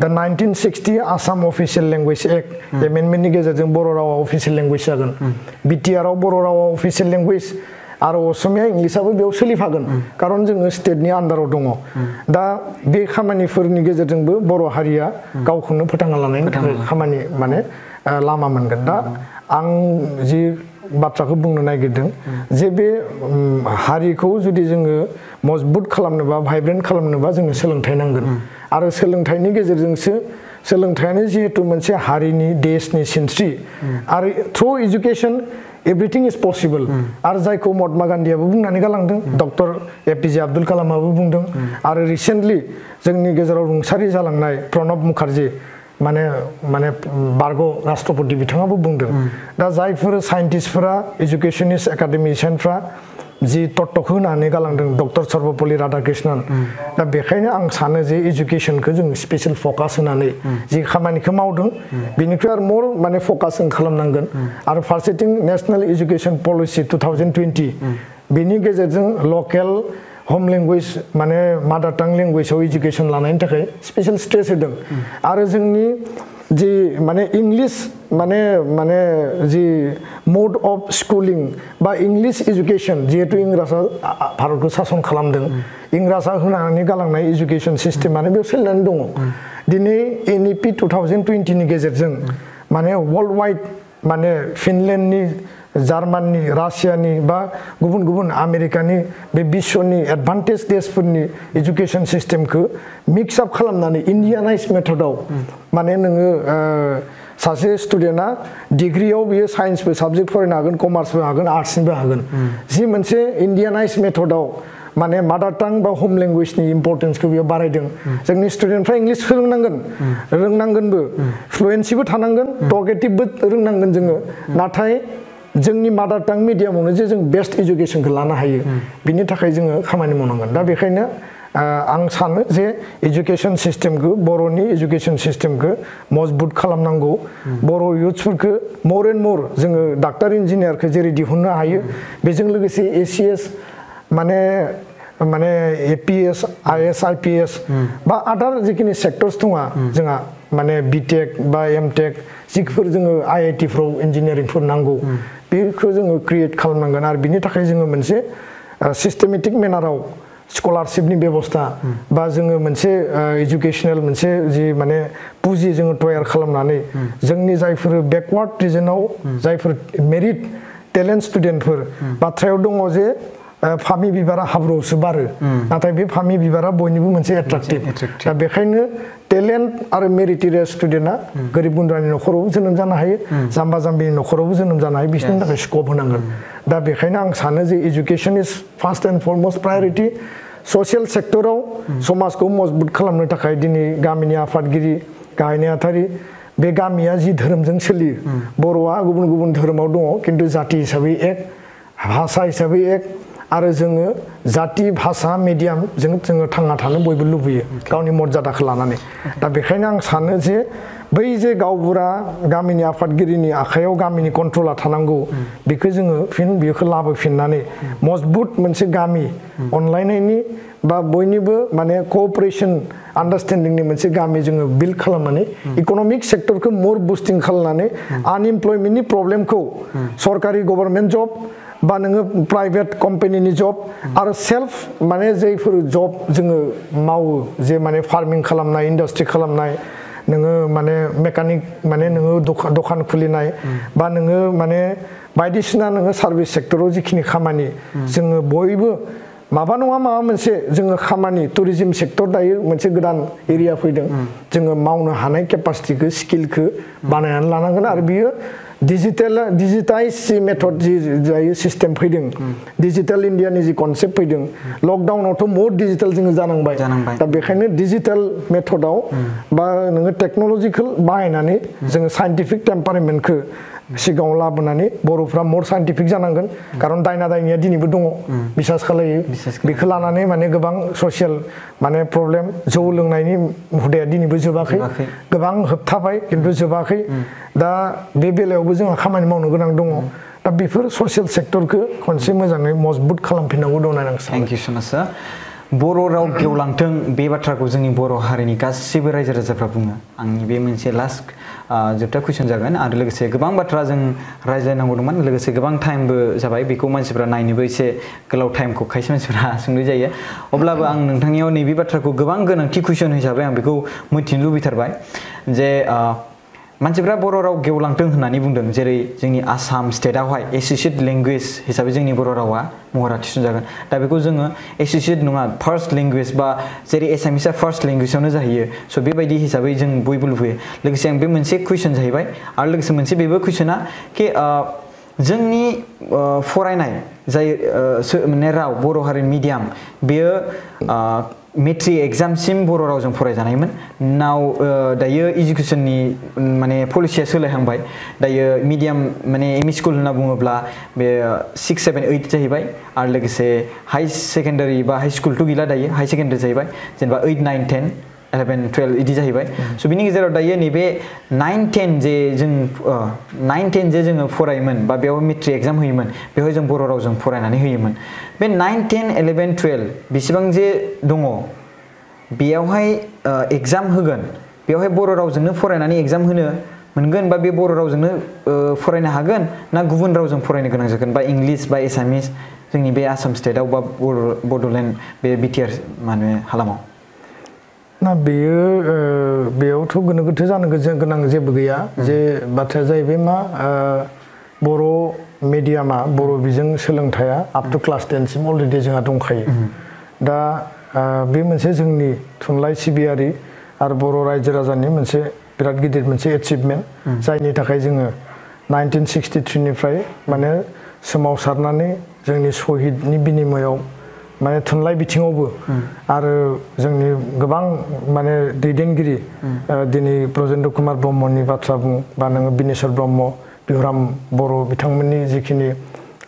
दा 1960 आसाम अफिसियेल लेंगुवेज एक्ट एमेन्डमेन्टनि गेजेरजों बर' रावा अफिसियेल लेंगुवेज जागोन बिटिआरआव बर' रावा अफिसियेल लेंगुवेज आरो असमिया इंलिसाबो बेयाव सोलिफागोन खारन जोङो स्टेटनि आन्दाराव दङ दा बे खामानिफोरनि गेजेरजोंबो बर' हारिया गावखौनो फोथांना लानायनि थाखाय खामानि माने लामा मोनगोन दा आं जि बाथ्राखौ बुंनो नागिरदों जे बे हारिखौ जुदि जोङो मजबुत खालामनोबा भाइब्रेन्ट खालामनोबा जोंनो सोलोंथाइ नांगोन आरो सोलोंथाइनि गेजेरजोंसो सोलोंथाइयानो जिहेतु मोनसे हारिनि देशनि सिनस्रि आरो थ्रु एजुकेसन एभ्रिथिं इज पसिबल आरो जायखौ महात्मा गान्धीयाबो बुंनानै गालांदों डक्टर एपिजे आब्दुल कालामाबो बुंदों आरो रिसेन्टलि जोंनि गेजेराव रुंसारि जालांनाय प्रणब मुखार्जी माने बारग' राष्ट्रपति बिथाङाबो बुंदों दा जायफोर साइन्टिस्टफोरा एजुकेसनिस्ट एकाडेमिशियानफ्रा जि तत्त्वखौ होनानै गालांदों डक्टर सर्वपल्ली राधाकृष्णन दा बेखायनो आं सानो जे एजुकेसनखौ जों स्पेसियेल फकास होनानै जि खामानिखौ मावदों बेनिख्रुइ आरो मर माने फकास जों खालामनांगोन आरो फारसेथिं नेशनेल एजुकेसन पलिसि 2020 बेनि गेजेरजों लकेल हम लेंगुवेज माने मादार टां लेंगुवेजाव एजुकेसन लानायनि थाखाय स्पेसियेल स्ट्रेस होदों आरो जोंनि जि माने इंलिश माने जि मोड अफ स्कुलिं बा इंलिश एजुकेसन जिहेतु इंराजआ भारतखौ सासन खालामदों इंराजआ होनानै गालांनाय एजुकेसन सिस्टेमानो बेयाव सोलिनानै दङ दिनै एनइपि 2020 नि गेजेरजों माने वर्ल्ड वाइड माने फिनलेन्डनि जार्माननि रासियानि बा गुबुन गुबुन आमेरिकानि बे बिश्वनि एडभान्टेज देशफोरनि एजुकेसन सिस्टेमखौ मिक्स आप खालामनानै इन्डियानाइज मेथडआव माने नोङो सासे स्टुडेन्टआ डिग्रियाव बियो साइन्सबो साबजेक्ट फरायनो हागोन कमार्सबो हागोन आर्ट्सनिबो हागोन जि मोनसे इन्डियानाइज मेथडआव माने मादार टां बा हम लेंगुवेजनि इम्पर्टेन्सखौ बेयाव बारायदों जोंनि स्टुडेन्टफ्रा इंलिश रोंनांगोनबो फ्लुएन्सिबो थानांगोन टकेटिभबो रोंनांगोन जोङो नाथाय जोंनि मादार टां मिडियामावनो जे जों बेस्ट एजुकेसनखौ लानो हायो बिनि थाखाय जोङो खामानि मावनांगोन दा बेखायनो आं सानो जे एजुकेसन सिस्टेमखौ बर'नि एजुकेसन सिस्टेमखौ मजबुत खालामनांगौ बर' युथ्सफोरखौ मर एन्ड मर जोङो डाक्टार इन्जिनियारखौ जेरै दिहुननो हायो बेजों लोगोसे एसिएस माने माने एपीएस आईएस आईपीएस बा आदार जिखिनि सेक्टर्स दङ जोंहा माने बीटेक बा एमटेक जिफोर जोङो आईआईटी फ्राव इन्जिनियारिंफोर नांगौ बेखौ जोङो क्रिएट खालामनांगोन आरो बिनि थाखाय जोङो मोनसे सिस्टेमेटिक मेनाराव स्कलारशिपनि बेबस्था बा जोङो मोनसे एजुकेशनेल मोनसे जि माने पुजि जोङो तयार खालामनानै जोंनि जायफोर बेकवार्ड रिजनाव जायफोर मेरिट टेलेन्ट स्टुडेन्टफोर बाथ्रायाव दङ जे फामि बिबारा हाब्रुआवसो बारो नाथाय बे फामि बिबारा बयनिबो मोनसे एट्राक्टिभ दा बेखायनो टेलेन्ट आरो मेरिटरियास स्टुडेन्टआ गोरिब गुन्द्रानि न'खरावबो जोनोम जानो हायो जाम्बा जाम्बिनि न'खरावबो जोनोम जानो हायो बिसोरनि थाखाय स्कप होनांगोन दा बेखायनो आं सानो जे education is first and foremost priority social सेक्टराव समाजखौ मजबुत खालामनो थाखाय दिनै गामिनि आफादगिरि गाहाय नेहाथारि बे गामिया जि धोरोमजों सोलियो बर'आ गुबुन गुबुन धोरोमाव दङ खिन्थु जाति हिसाबै एक भाषा हिसाबै एक आरो जोङो जाति भाषा मिडियाम जोङो थांना थानो बयबो लुबैयो गावनि मर्यादाखौ लानानै दा बेखायनो आं सानो जे बै जे गावबुरा गामिनि आफादगिरिनि आखायाव गामिनि कन्ट्रला थानांगौ बेखौ जोङो बेखौ लाबोफिननानै मजबुत मोनसे गामि अनलायनायनि बा बयनिबो माने कोअपारेशन आन्डारस्टेन्डिंनि मोनसे गामि जोङो बिल्ड खालामनानै इकनमिक सेक्टरखौ मोर बुस्टिं खालामनानै आनइमप्लयमेन्टनि प्रब्लेमखौ सरकारि गभर्नमेन्ट जब बा नोङो प्राइभेट कम्पानिनि जब आरो सेल्फ माने जायफोर जब जोङो मावो जे माने फार्मिं खालामनाय इन्डास्ट्रि खालामनाय नोङो माने मेकानिक माने नोङो दखान खुलिनाय बा नोङो माने बायदिसिना नोङो सार्भिस सेक्टराव जिखिनि खामानि जोङो बयबो माबा नङा माबा मोनसे जोङो खामानि टुरिज्म सेक्टर दायो मोनसे गोदान एरिया फैदों जोङो मावनो हानाय केपासिटिखौ स्किलखौ बानायनानै लानांगोन आरो बियो डिजिटाइज मेथड जि जायो सिस्टेम फैदों डिजिटेल इन्डियानि जि कनसेप्ट फैदों लकडाउनावथ' मोर डिजिटेल जोङो जानांबाय दा बेखायनो डिजिटेल मेथडआव बा नोङो टेक्न'लजिखौ बाहायनानै जोङो साइन्टिफिक टेम्पारामेन्टखौ सिगाङाव लाबोनानै बर'फ्रा मोर साइन्टिफिक जानांगोन खारन दायना दायनिया दिनैबो दङ बिसास खालायो बेखौ लानानै माने गोबां ससियेल माने प्रब्लेम जौ लोंनायनि हुदाया दिनैबो जोबाखै गोबां होबथाबाय खिन्थु जोबाखै दा बे बेलायावबो जोंहा खामानि मावनो गोनां दङ दा बेफोर ससियेल सेक्टरखौ खनसे मोजाङै मजबुत खालामफिननांगौ दं होननानै आं सानो। थेंक इउ सो माच सार। बर' राव गेवलांथों बे बाथ्राखौ जोंनि बर' हारिनि गासैबो रायजो राजाफ्रा बुङो। आंनि बे मोनसे लास्ट जोबथा कुइसन जागोन आरो लोगोसे गोबां बाथ्रा जों रायज्लायनांगौ दंमोन लोगोसे गोबां टाइमबो जाबाय बेखौ मानसिफ्रा नायनोबो एसे गोलाव टाइमखौ खायसे मानसिफ्रा सोंनाय जायो अब्लाबो आं नोंथांनियाव नैबे बाथ्राखौ गोबां गोनांथि कुइसन हिसाबै आं बेखौ मिथिनो लुबैथारबाय जे मानसिफ्रा बर' राव गेवलांथों होननानै बुंदों जेरै जोंनि आसाम स्टेटआवहाय एसोसिएट लेंगुवेज हिसाबै जोंनि बर' रावा महरा थिसनजागोन दा बेखौ जोङो एसोसिएट नङा फार्स्ट लेंगुवेज बा जेरै एसामिसआ फार्स्ट लेंगुवेजावनो जाहैयो स' बेबायदि हिसाबै जों बयबो लुबैयो लोगोसे आं बे मोनसे कुइसन जाहैबाय आरो लोगोसे मोनसे बेबो कुइसना कि जोंनि फरायनाय जाय माने राव बर' हारिनि मिडियाम बेयो मेट्रिक एग्जामसिम बर' रावजों फरायजानायमोन नाव दायो इडुकेसननि माने पलिसिया सोलायहांबाय दायो मिडियाम माने एमइ स्कुल होनना बुङोब्ला बे 6, 7, 8 जाहैबाय आरो लोगोसे हाई सेकेन्डारि बा हाई स्कुलथ' गैला दायो हाई सेकेन्डारि जाहैबाय जेनेबा 8, 9, 10, 11, 12 इदि जाहैबाय स' बिनि गेजेराव दायो नैबे 9, 10 जे जों 9, 10 जे जोङो फरायोमोन बा बेयाव मेट्रिक एग्जाम होयोमोन बेवहाय जों बर' रावजों फरायनानै होयोमोन बे 9, 10, 11, 12 बेसेबां जे दङ बेयावहाय एग्जाम होगोन बेवहाय बर' रावजोंनो फरायनानै एग्जाम होनो मोनगोन बा बे बर' रावजोंनो फरायनो हागोन ना गुबुन रावजों फरायनो गोनां जागोन बा इंलिस बा एसामिस जोंनि बे आसाम स्टेटआव बा बड'लेण्ड बे बिटिआर माने हालामाव ना बेयावथ' गोनो गोथो जानो गोनां जेबो गैया जे बाथ्राया जाहैबाय मा बर' मिडियामा बर' बिजों सोलोंथाइया आप टु क्लास 10 सिम अलरेडि जोंहा दंखायो दा बे मोनसे जोंनि थुनलाइ सिबियारि आरो बर' रायजो राजानि मोनसे बिराद गिदिर मोनसे एचिभमेन्ट जायनि थाखाय जोङो 1963 निफ्राय माने सोमावसारनानै जोंनि शहीदनि बिनिमयाव माने थुनलाइ बिथिङावबो आरो जोंनि गोबां माने दैदेनगिरि दिनै ब्रजेन्द्र कुमार ब्रह्मनि बाथ्रा बुं बा नोङो बिनेश्वर ब्रह्म बिहुराम बर' बिथांमोननि जिखिनि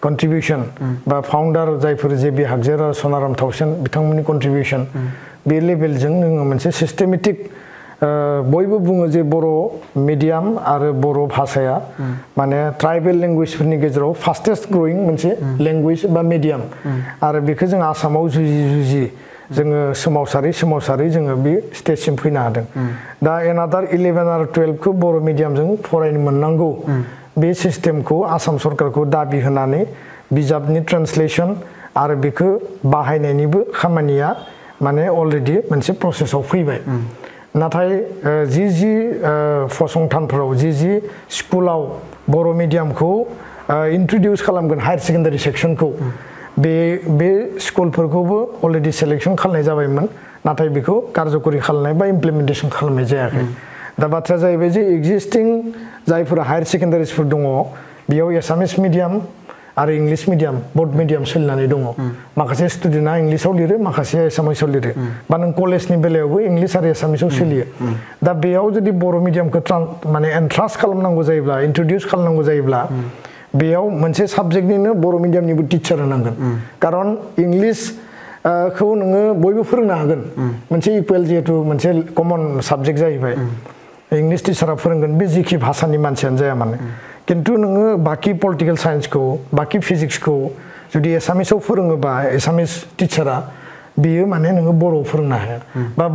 कन्ट्रिबिउसन बा फाउन्डार जायफोर जे.बि. हागजेर आरो सनाराम थाउसेन बिथांमोननि कन्ट्रिबिउसन बे लेभेलजों जोङो मोनसे सिस्टेमेटिक बयबो बुङो जे बर' मिडियाम आरो बर' भाषाया माने ट्राइबेल लेंगुवेजफोरनि गेजेराव फास्टेस्ट ग्रयिं मोनसे लेंगुवेज बा मिडियाम आरो बेखौ जों आसामाव जुजि जोङो सोमावसारै जोङो बे स्टेजसिम फैनो हादों दा एनादार 11 आरो 12 खौ बर' मिडियामजों फरायनो मोननांगौ बे सिस्टेमखौ आसाम सरकारखौ दाबि होनानै बिजाबनि ट्रान्सलेसन आरो बेखौ बाहायनायनिबो खामानिया माने अलरेडि मोनसे प्रसेसआव फैबाय नाथाय जि फसंथानफोराव जि स्कुलाव बर' मिडियामखौ इन्ट्रडिउस खालामगोन हायार सेकेन्डारि सेक्सनखौ बे स्कुलफोरखौबो अलरेडि सेलेक्सन खालामनाय जाबायमोन नाथाय बेखौ कारजकरि खालामनाय बा इमप्लिमेन्टेसन खालामनाय जायाखै दा बाथ्राया जाहैबाय जे एक्जिस्टिं जायफोरा हायार सेकेन्डारिसफोर दङ बेयाव एसामिस मिडियाम आरो इंलिश मिडियाम बोथ मिडियाम सोलिनानै दङ माखासे स्टुडेन्टआ इंलिशाव लिरो माखासे एसामिसाव लिरो बा नों कलेजनि बेलायावबो इंलिश आरो एसामिसाव सोलियो दा बेयाव जुदि बर' मिडियामखौ माने एन्ट्रान्स खालामनांगौ जायोब्ला इन्ट्रडिउस खालामनांगौ जायोब्ला बेयाव मोनसे साबजेक्टनिनो बर' मिडियामनिबो टिचार होनांगोन खारन इंलिश खौ नोङो बयबो फोरोंनो हागोन मोनसे इकुवेल जिहेतु मोनसे कमन साबजेक्ट जाहैबाय इंलिश टिचारा फोरोंगोन बे जिखि भाषानि मानसियानो जाया माने किन्तु नोङो बाकी पलिटिकल साइन्सखौ बाकी फिजिक्सखौ जुदि एसामिसाव फोरोङोबा एसामिस टिचारा बियो माने नोङो बर'आव फोरोंनो हाया बा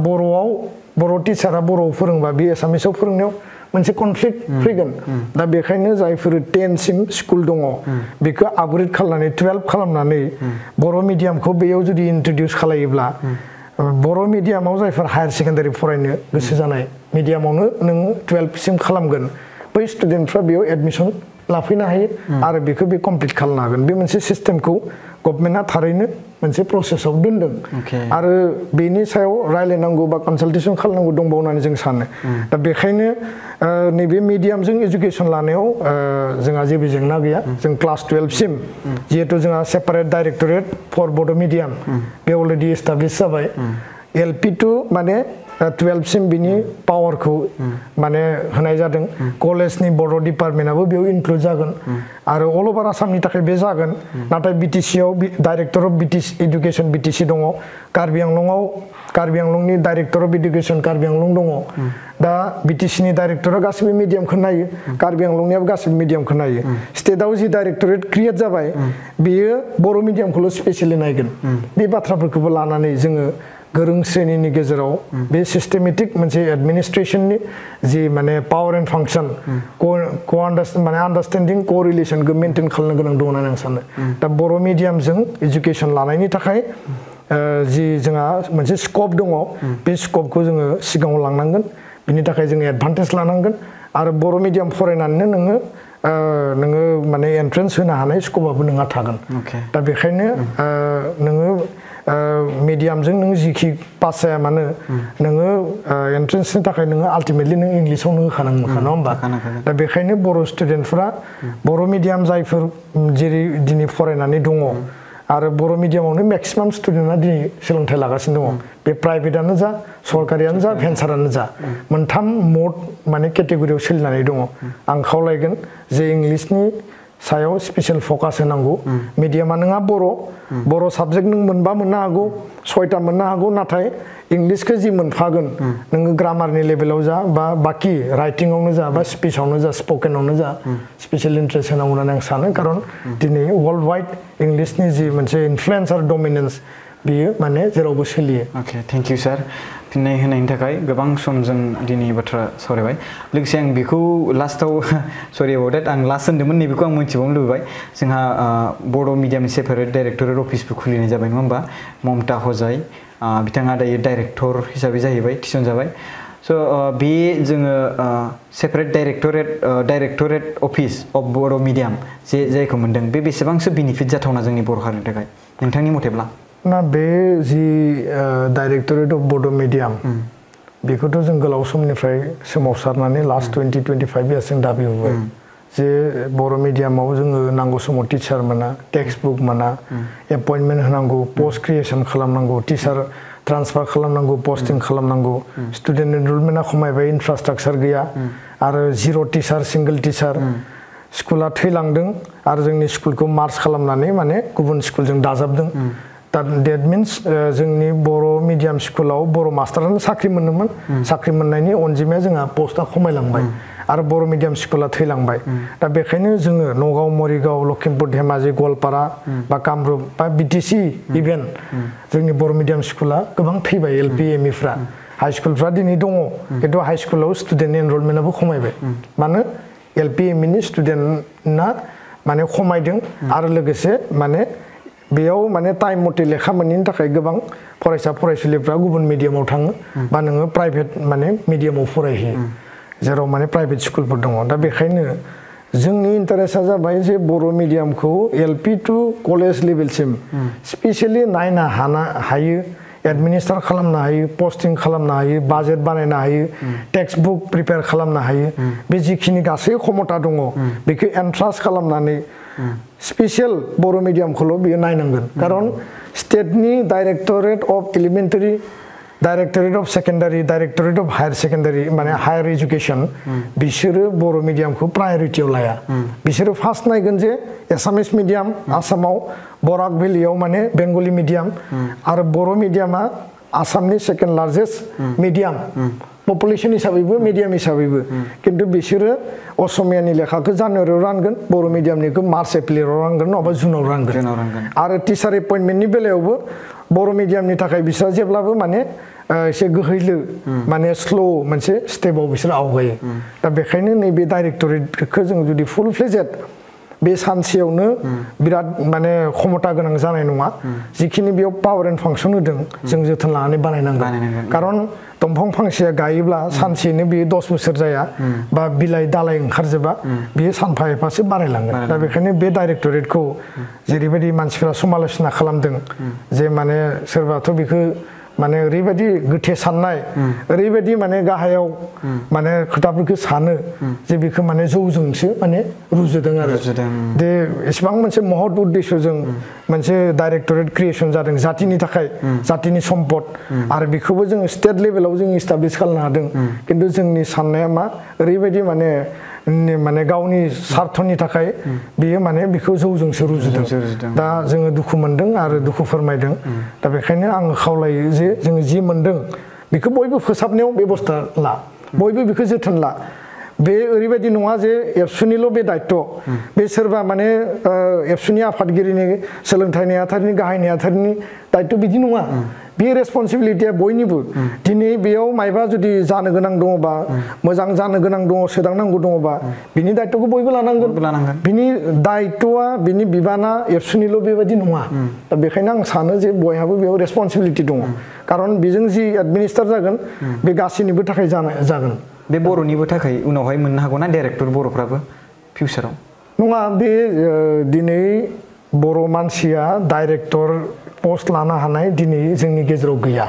बर' टिचारा बर'आव फोरोंबा बे एसामिसाव फोरोंनायाव मोनसे कनफ्लिक्ट फैगोन दा बेखायनो जायफोर 10 सिम स्कुल दङ बेखौ आपग्रेड खालामनानै 12 खालामनानै बर' मिडियामखौ बेयाव जुदि इन्ट्रडिउस खालायोब्ला बर' मिडियामाव जायफोर हायार सेकेन्डारि फरायनो गोसो जानाय मिडियामावनो नों 12 सिम खालामगोन बै स्टुडेन्टफ्रा बेयाव एडमिसन लाफैनो हायो आरो बेखौ बे कमप्लिट खालामनो हागोन बे मोनसे सिस्टेमखौ गभर्नमेन्टआ थारैनो मोनसे प्रसेसआव दोनदों आरो बेनि सायाव रायलायनांगौ बा कनसालटेसन खालामनांगौ दंबावो होननानै जों सानो दा बेखायनो नैबे मिडियामजों एजुकेसन लानायाव जोंहा जेबो जेंना गैया जों क्लास 12 सिम जिहेतु जोंहा सेपारेट डाइरेक्टरेट फर बड' मिडियाम बे अलरेडि एस्टाब्लिश जाबाय LP टु माने 12 सिम बिनि पावारखौ माने होनाय जादों कलेजनि बड' डिपार्टमेन्टआबो बेयाव इनक्लुड जागोन आरो अल ओभार आसामनि थाखाय बे जागोन नाथाय BTC आव डाइरेक्टर अफ एडुकेसन BTC दङ कार्बि आंलंनि director of education Karbi Anglong दङ दा BTC नि डाइरेक्टरा गासिबो मिडियामखौ नायो कार्बि आंलंनियाबो गासिबो मिडियामखौ नायो स्टेटआव जि डाइरेक्टरेट क्रिएट जाबाय बेयो बर' मिडियामखौल' स्पेसियली नायगोन बे बाथ्राफोरखौबो लानानै जोङो गोरों श्रेणीनि गेजेराव बे सिस्टेमेटिक मोनसे एडमिनिस्ट्रेशननि जि माने पावर एन्ड फांसन माने आन्डारस्टेन्डिं कोरिलेसनखौ मेनटेन खालामनो गोनां दं होननानै आं सानो दा बर' मिडियामजों एजुकेसन लानायनि थाखाय जि जोंहा मोनसे स्कप दङ बे स्कपखौ जोङो सिगाङाव लांनांगोन बिनि थाखाय जोङो एडभान्टेज लानांगोन आरो बर' मिडियाम फरायनानैनो नोङो माने एन्ट्रेन्स होनो हानाय स्कपआबो नोंहा थागोन दा बेखायनो नोङो मिडियामजों नों जिखि पास जाया मानो नोङो एन्ट्रेन्सनि थाखाय नोङो आल्टिमेटलि नों इंलिसावनो होखानांगोन नङा होमबा दा बेखायनो बर' स्टुडेन्टफ्रा बर' मिडियाम जायफोर जेरै दिनै फरायनानै दङ आरो बर' मिडियामावनो मेक्सिमाम स्टुडेन्टआ दिनै सोलोंथाइ लागासिनो दङ बे प्राइभेटआनो जा सरकारियानो जा भेन्सारानो जा मोनथाम मड माने केटेगरियाव सोलिनानै दङ आं खावलायगोन जे इंलिसनि सायाव स्पेशल फकास होनांगौ मिडियामा नोंहा बर' साबजेक्ट नों मोनबा मोननो हागौ 6टा मोननो हागौ नाथाय इंलिसखौ जि मोनफागोन नोङो ग्रामारनि लेभेलाव जा बा बाकी राइटिंआवनो जा बा स्पिचावनो जा स्पकेनावनो जा स्पेशल इन्ट्रेस्ट होनांगौ होननानै आं सानो खारन दिनै वर्ल्ड वाइड इंलिसनि जि मोनसे इनफ्लुएन्स आरो डमिनेन्स बियो माने जेरावबो सोलियो थेंक इउ सार फिननाय होनायनि थाखाय गोबां सम जों दिनै बाथ्रा सावरायबाय लोगोसे आं बेखौ लास्टआव सरि अबाउट डेट आं लास्ट होन्दोंमोन नैबेखौ आं मिथिबावनो लुबैबाय जोंहा बर' मिडियामनि सेपारेट डाइरेक्टरेट अफिसबो खुलिनाय जाबाय नङा होमबा ममता हजाय बिथाङा दायो डाइरेक्टर हिसाबै जाहैबाय थिसनजाबाय स' बे जोङो separate directorate office of Boro' medium जायखौ मोन्दों बे बेसेबांसो बेनिफिट जाथावना जोंनि बर' हारिनि थाखाय नोंथांनि मथेब्ला ना बे जि डाइरेक्टरेट अफ बड' मिडियाम बेखौथ' जों गोलाव समनिफ्राय सोमावसारनानै लास्ट 20-25 इयार्सजों दाबि होबाय जे बर' मिडियामाव जोङो नांगौ समाव टिचार मोना टेक्स्ट बुक मोना एपइन्टमेन्ट होनांगौ पस्ट क्रिएसन खालामनांगौ टिचार ट्रान्सफार खालामनांगौ पस्टिं खालामनांगौ स्टुडेन्ट एनरलमेन्टआ खमायबाय इनफ्रास्ट्राक्चार गैया आरो जिर' टिचार सिंगल टिचार स्कुला थैलांदों आरो जोंनि स्कुलखौ मार्च खालामनानै माने गुबुन स्कुलजों दाजाबदों that means जोंनि बर' मिडियाम स्कुलाव बर' मास्टारानो साख्रि मोनोमोन साख्रि मोननायनि अनजिमाया जोंहा पस्टआ खमायलांबाय आरो बर' मिडियाम स्कुला थैलांबाय दा बेखायनो जोङो नगाव मरिगाव लखिमपुर धेमाजि गवालपारा बा कामरुप बा बिटिसि इभेन जोंनि बर' मिडियाम स्कुला गोबां थैबाय एलपि एमइफ्रा हाई स्कुलफ्रा दिनै दङ खिन्थु हाई स्कुलाव स्टुडेन्ट एनरलमेन्टआबो खमायबाय मानो एलपि एमइनि स्टुडेन्टना माने खमायदों आरो लोगोसे माने बेयाव माने टाइम मथे लेखा मोनैनि थाखाय गोबां फरायसा फरायसुलिफ्रा गुबुन मिडियामाव थाङो बा नोङो प्राइभेट माने मिडियामाव फरायहैयो जेराव माने प्राइभेट स्कुलफोर दङ दा बेखायनो जोंनि इन्टारेस्टआ जाबाय जे बर' मिडियामखौ एलपि टु कलेज लेभेलसिम स्पेसियेलि नायनो हायो एडमिनिस्ट्रेट खालामनो हायो पस्टिं खालामनो हायो बाजेट बानायनो हायो टेक्स्ट बुक प्रिपेयार खालामनो हायो बे जिखिनि गासै क्षमता दङ बेखौ एन्ट्रान्स खालामनानै स्पेसियेल बर' मिडियामखौल' बियो नायनांगोन खारन स्टेटनि directorate of elementary directorate of secondary directorate of higher secondary माने हायार एजुकेशन बिसोरो बर' मिडियामखौ प्रायरिटियाव लाया बिसोरो फार्स्ट नायगोन जे एसामिस मिडियाम आसामाव बराक भेलियाव माने बेंगलि मिडियाम आरो बर' मिडियामा आसामनि सेकेन्ड लार्जेस्ट मिडियाम पपुलेशन हिसाबैबो मिडियाम हिसाबैबो किन्तु बिसोरो असमियानि लेखाखौ जानुवारियाव रानगोन बर' मिडियामनिखौ मार्च एप्रिलाव रानगोन नङाबा जुनाव रानगोन आरो टिचार एपइन्टमेन्टनि बेलायावबो बर' मिडियामनि थाखाय बिसोर जेब्लाबो माने एसे गोहैलो माने स्ल' मोनसे स्टेपाव बिसोर आवगायो दा बेखायनो नैबे डाइरेक्टरेटखौ जों जुदि फुल फ्लेजेड बे सानसेयावनो बिराद माने क्षमता गोनां जानाय नङा जिखिनि बेयाव पावार एन्ड फांसन होदों जों जोथोन लानानै बानायनांगोन खारन दंफां फांसेया गायोब्ला सानसेनो बियो 10 बोसोर जाया बा बिलाइ दालाइ ओंखारजोबा बियो सानफा एफासो बारायलांगोन दा बेखायनो बे डाइरेक्टरेटखौ जेरैबायदि मानसिफोरा समालोचना खालामदों जे माने सोरबाथ' बेखौ माने ओरैबायदि गोथे साननाय ओरैबायदि माने गाहायाव माने खोथाफोरखौ सानो जे बेखौ माने जौजोंसो माने रुजुदों आरो दे एसेबां मोनसे महत उद्देश्यजों मोनसे डाइरेक्टरेट क्रिएसन जादों जातिनि थाखाय जातिनि सम्पद आरो बेखौबो जों स्टेट लेभेलाव जों इस्टाब्लिश खालामनो हादों किन्तु जोंनि साननाया मा ओरैबायदि माने गावनि स्वार्थनि थाखाय बियो माने बेखौ जौजोंसो रुजुदों दा जोङो दुखु मोनदों आरो दुखु फोरमायदों दा बेखायनो आं खावलायो जे जोङो जि मोनदों बेखौ बयबो फोसाबनायाव बेबस्था ला बयबो बेखौ जोथोन ला बे ओरैबायदि नङा जे एबसुनिल' बे दायित्व बे सोरबा माने एबसुनि आफादगिरिनि सोलोंथाइ नेहाथारिनि गाहाय नेहाथारिनि दायित्व बिदि नङा बे रेसपन्सिबिलिटिया बयनिबो दिनै बेयाव मायबा जुदि जानो गोनां दङबा मोजां जानो गोनां दङ सोदांनांगौ दङबा बिनि दायित्वखौ बयबो लानांगोन बिनि दायित्वआ बिनि बिबाना एबसुनिल' बेबायदि नङा दा बेखायनो आं सानो जे बयहाबो बेयाव रेसपन्सिबिलिटि दङ खारन बेजों जि एडमिनिस्ट्रेट जागोन बे गासैनिबो थाखाय जागोन बे बर'निबो थाखाय उनावहाय मोननो हागौ ना डाइरेक्टर बर'फ्राबो फिउचाराव नङा बे दिनै बर' मानसिया डाइरेक्टर पस्ट लानो हानाय दिनै जोंनि गेजेराव गैया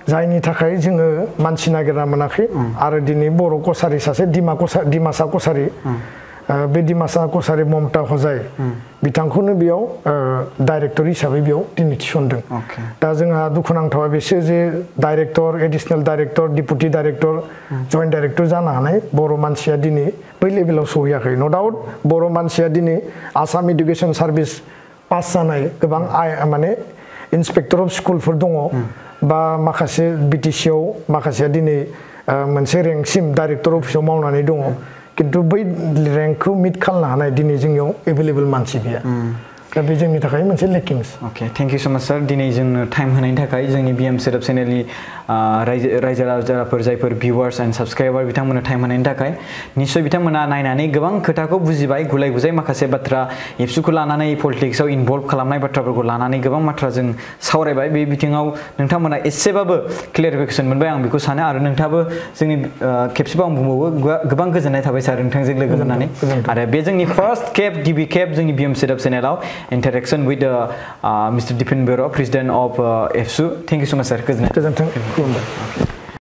जायनि थाखाय जोङो मानसि नागिरना मोनाखै आरो दिनै बर' कसारि सासे डिमासा कसारि बे डिमासा कसारि ममता हजाय बिथांखौनो बेयाव डाइरेक्टर हिसाबै बेयाव दिनै थिसनदों दा जोंहा दुखुनांथावा बेसो जे director additional director deputy director joint director जानो हानाय बर' मानसिया दिनै बै लेभेलाव सहैयाखै न' डाउट बर' मानसिया दिनै आसाम इडुकेसन सार्भिस पास जानाय गोबां माने इन्सपेक्टर अफ स्कुलफोर दङ बा माखासे बिटिसिआव माखासेया दिनै मोनसे रेंकसिम डाइरेक्टर अफिसाव मावनानै दङ किन्तु बै रेंकखौ मिट खालामनो हानाय दिनै जोंनियाव एभेलेबल मानसि गैया दा बे जोंनि थाखाय मोनसे लेकिंस अके थेंक इउ सो माच सार दिनै जोंनो टाइम होनायनि थाखाय जोंनि बिएम सेटआप चेनेलनि रायजो राजाफोर जायफोर भिउवार्स एन्ड साबस्क्राइबार बिथांमोननो टाइम होनायनि थाखाय निस्सय बिथांमोना नायनानै गोबां खोथाखौ बुजिबाय गुलाय गुजाय माखासे बाथ्रा एबसुखौ लानानै पलिटिक्सआव इनभल्भ खालामनाय बाथ्राफोरखौ लानानै गोबां बाथ्रा जों सावरायबाय बे बिथिङाव नोंथांमोना एसेबाबो क्लियारिफिकेसन मोनबाय आं बेखौ सानो आरो नोंथाङाबो जोंनि खेबसेबाव आं बुंबावो गोबां गोजोननाय थाबाय सार नोंथांजों लोगो मोननानै आरो बे जोंनि फार्स्ट गिबि खेब जोंनि बिएम सेटआप चेनेलाव interaction with Mr. Dipin Bero, President of EFSU. Thank you so much, sir. Goodbye.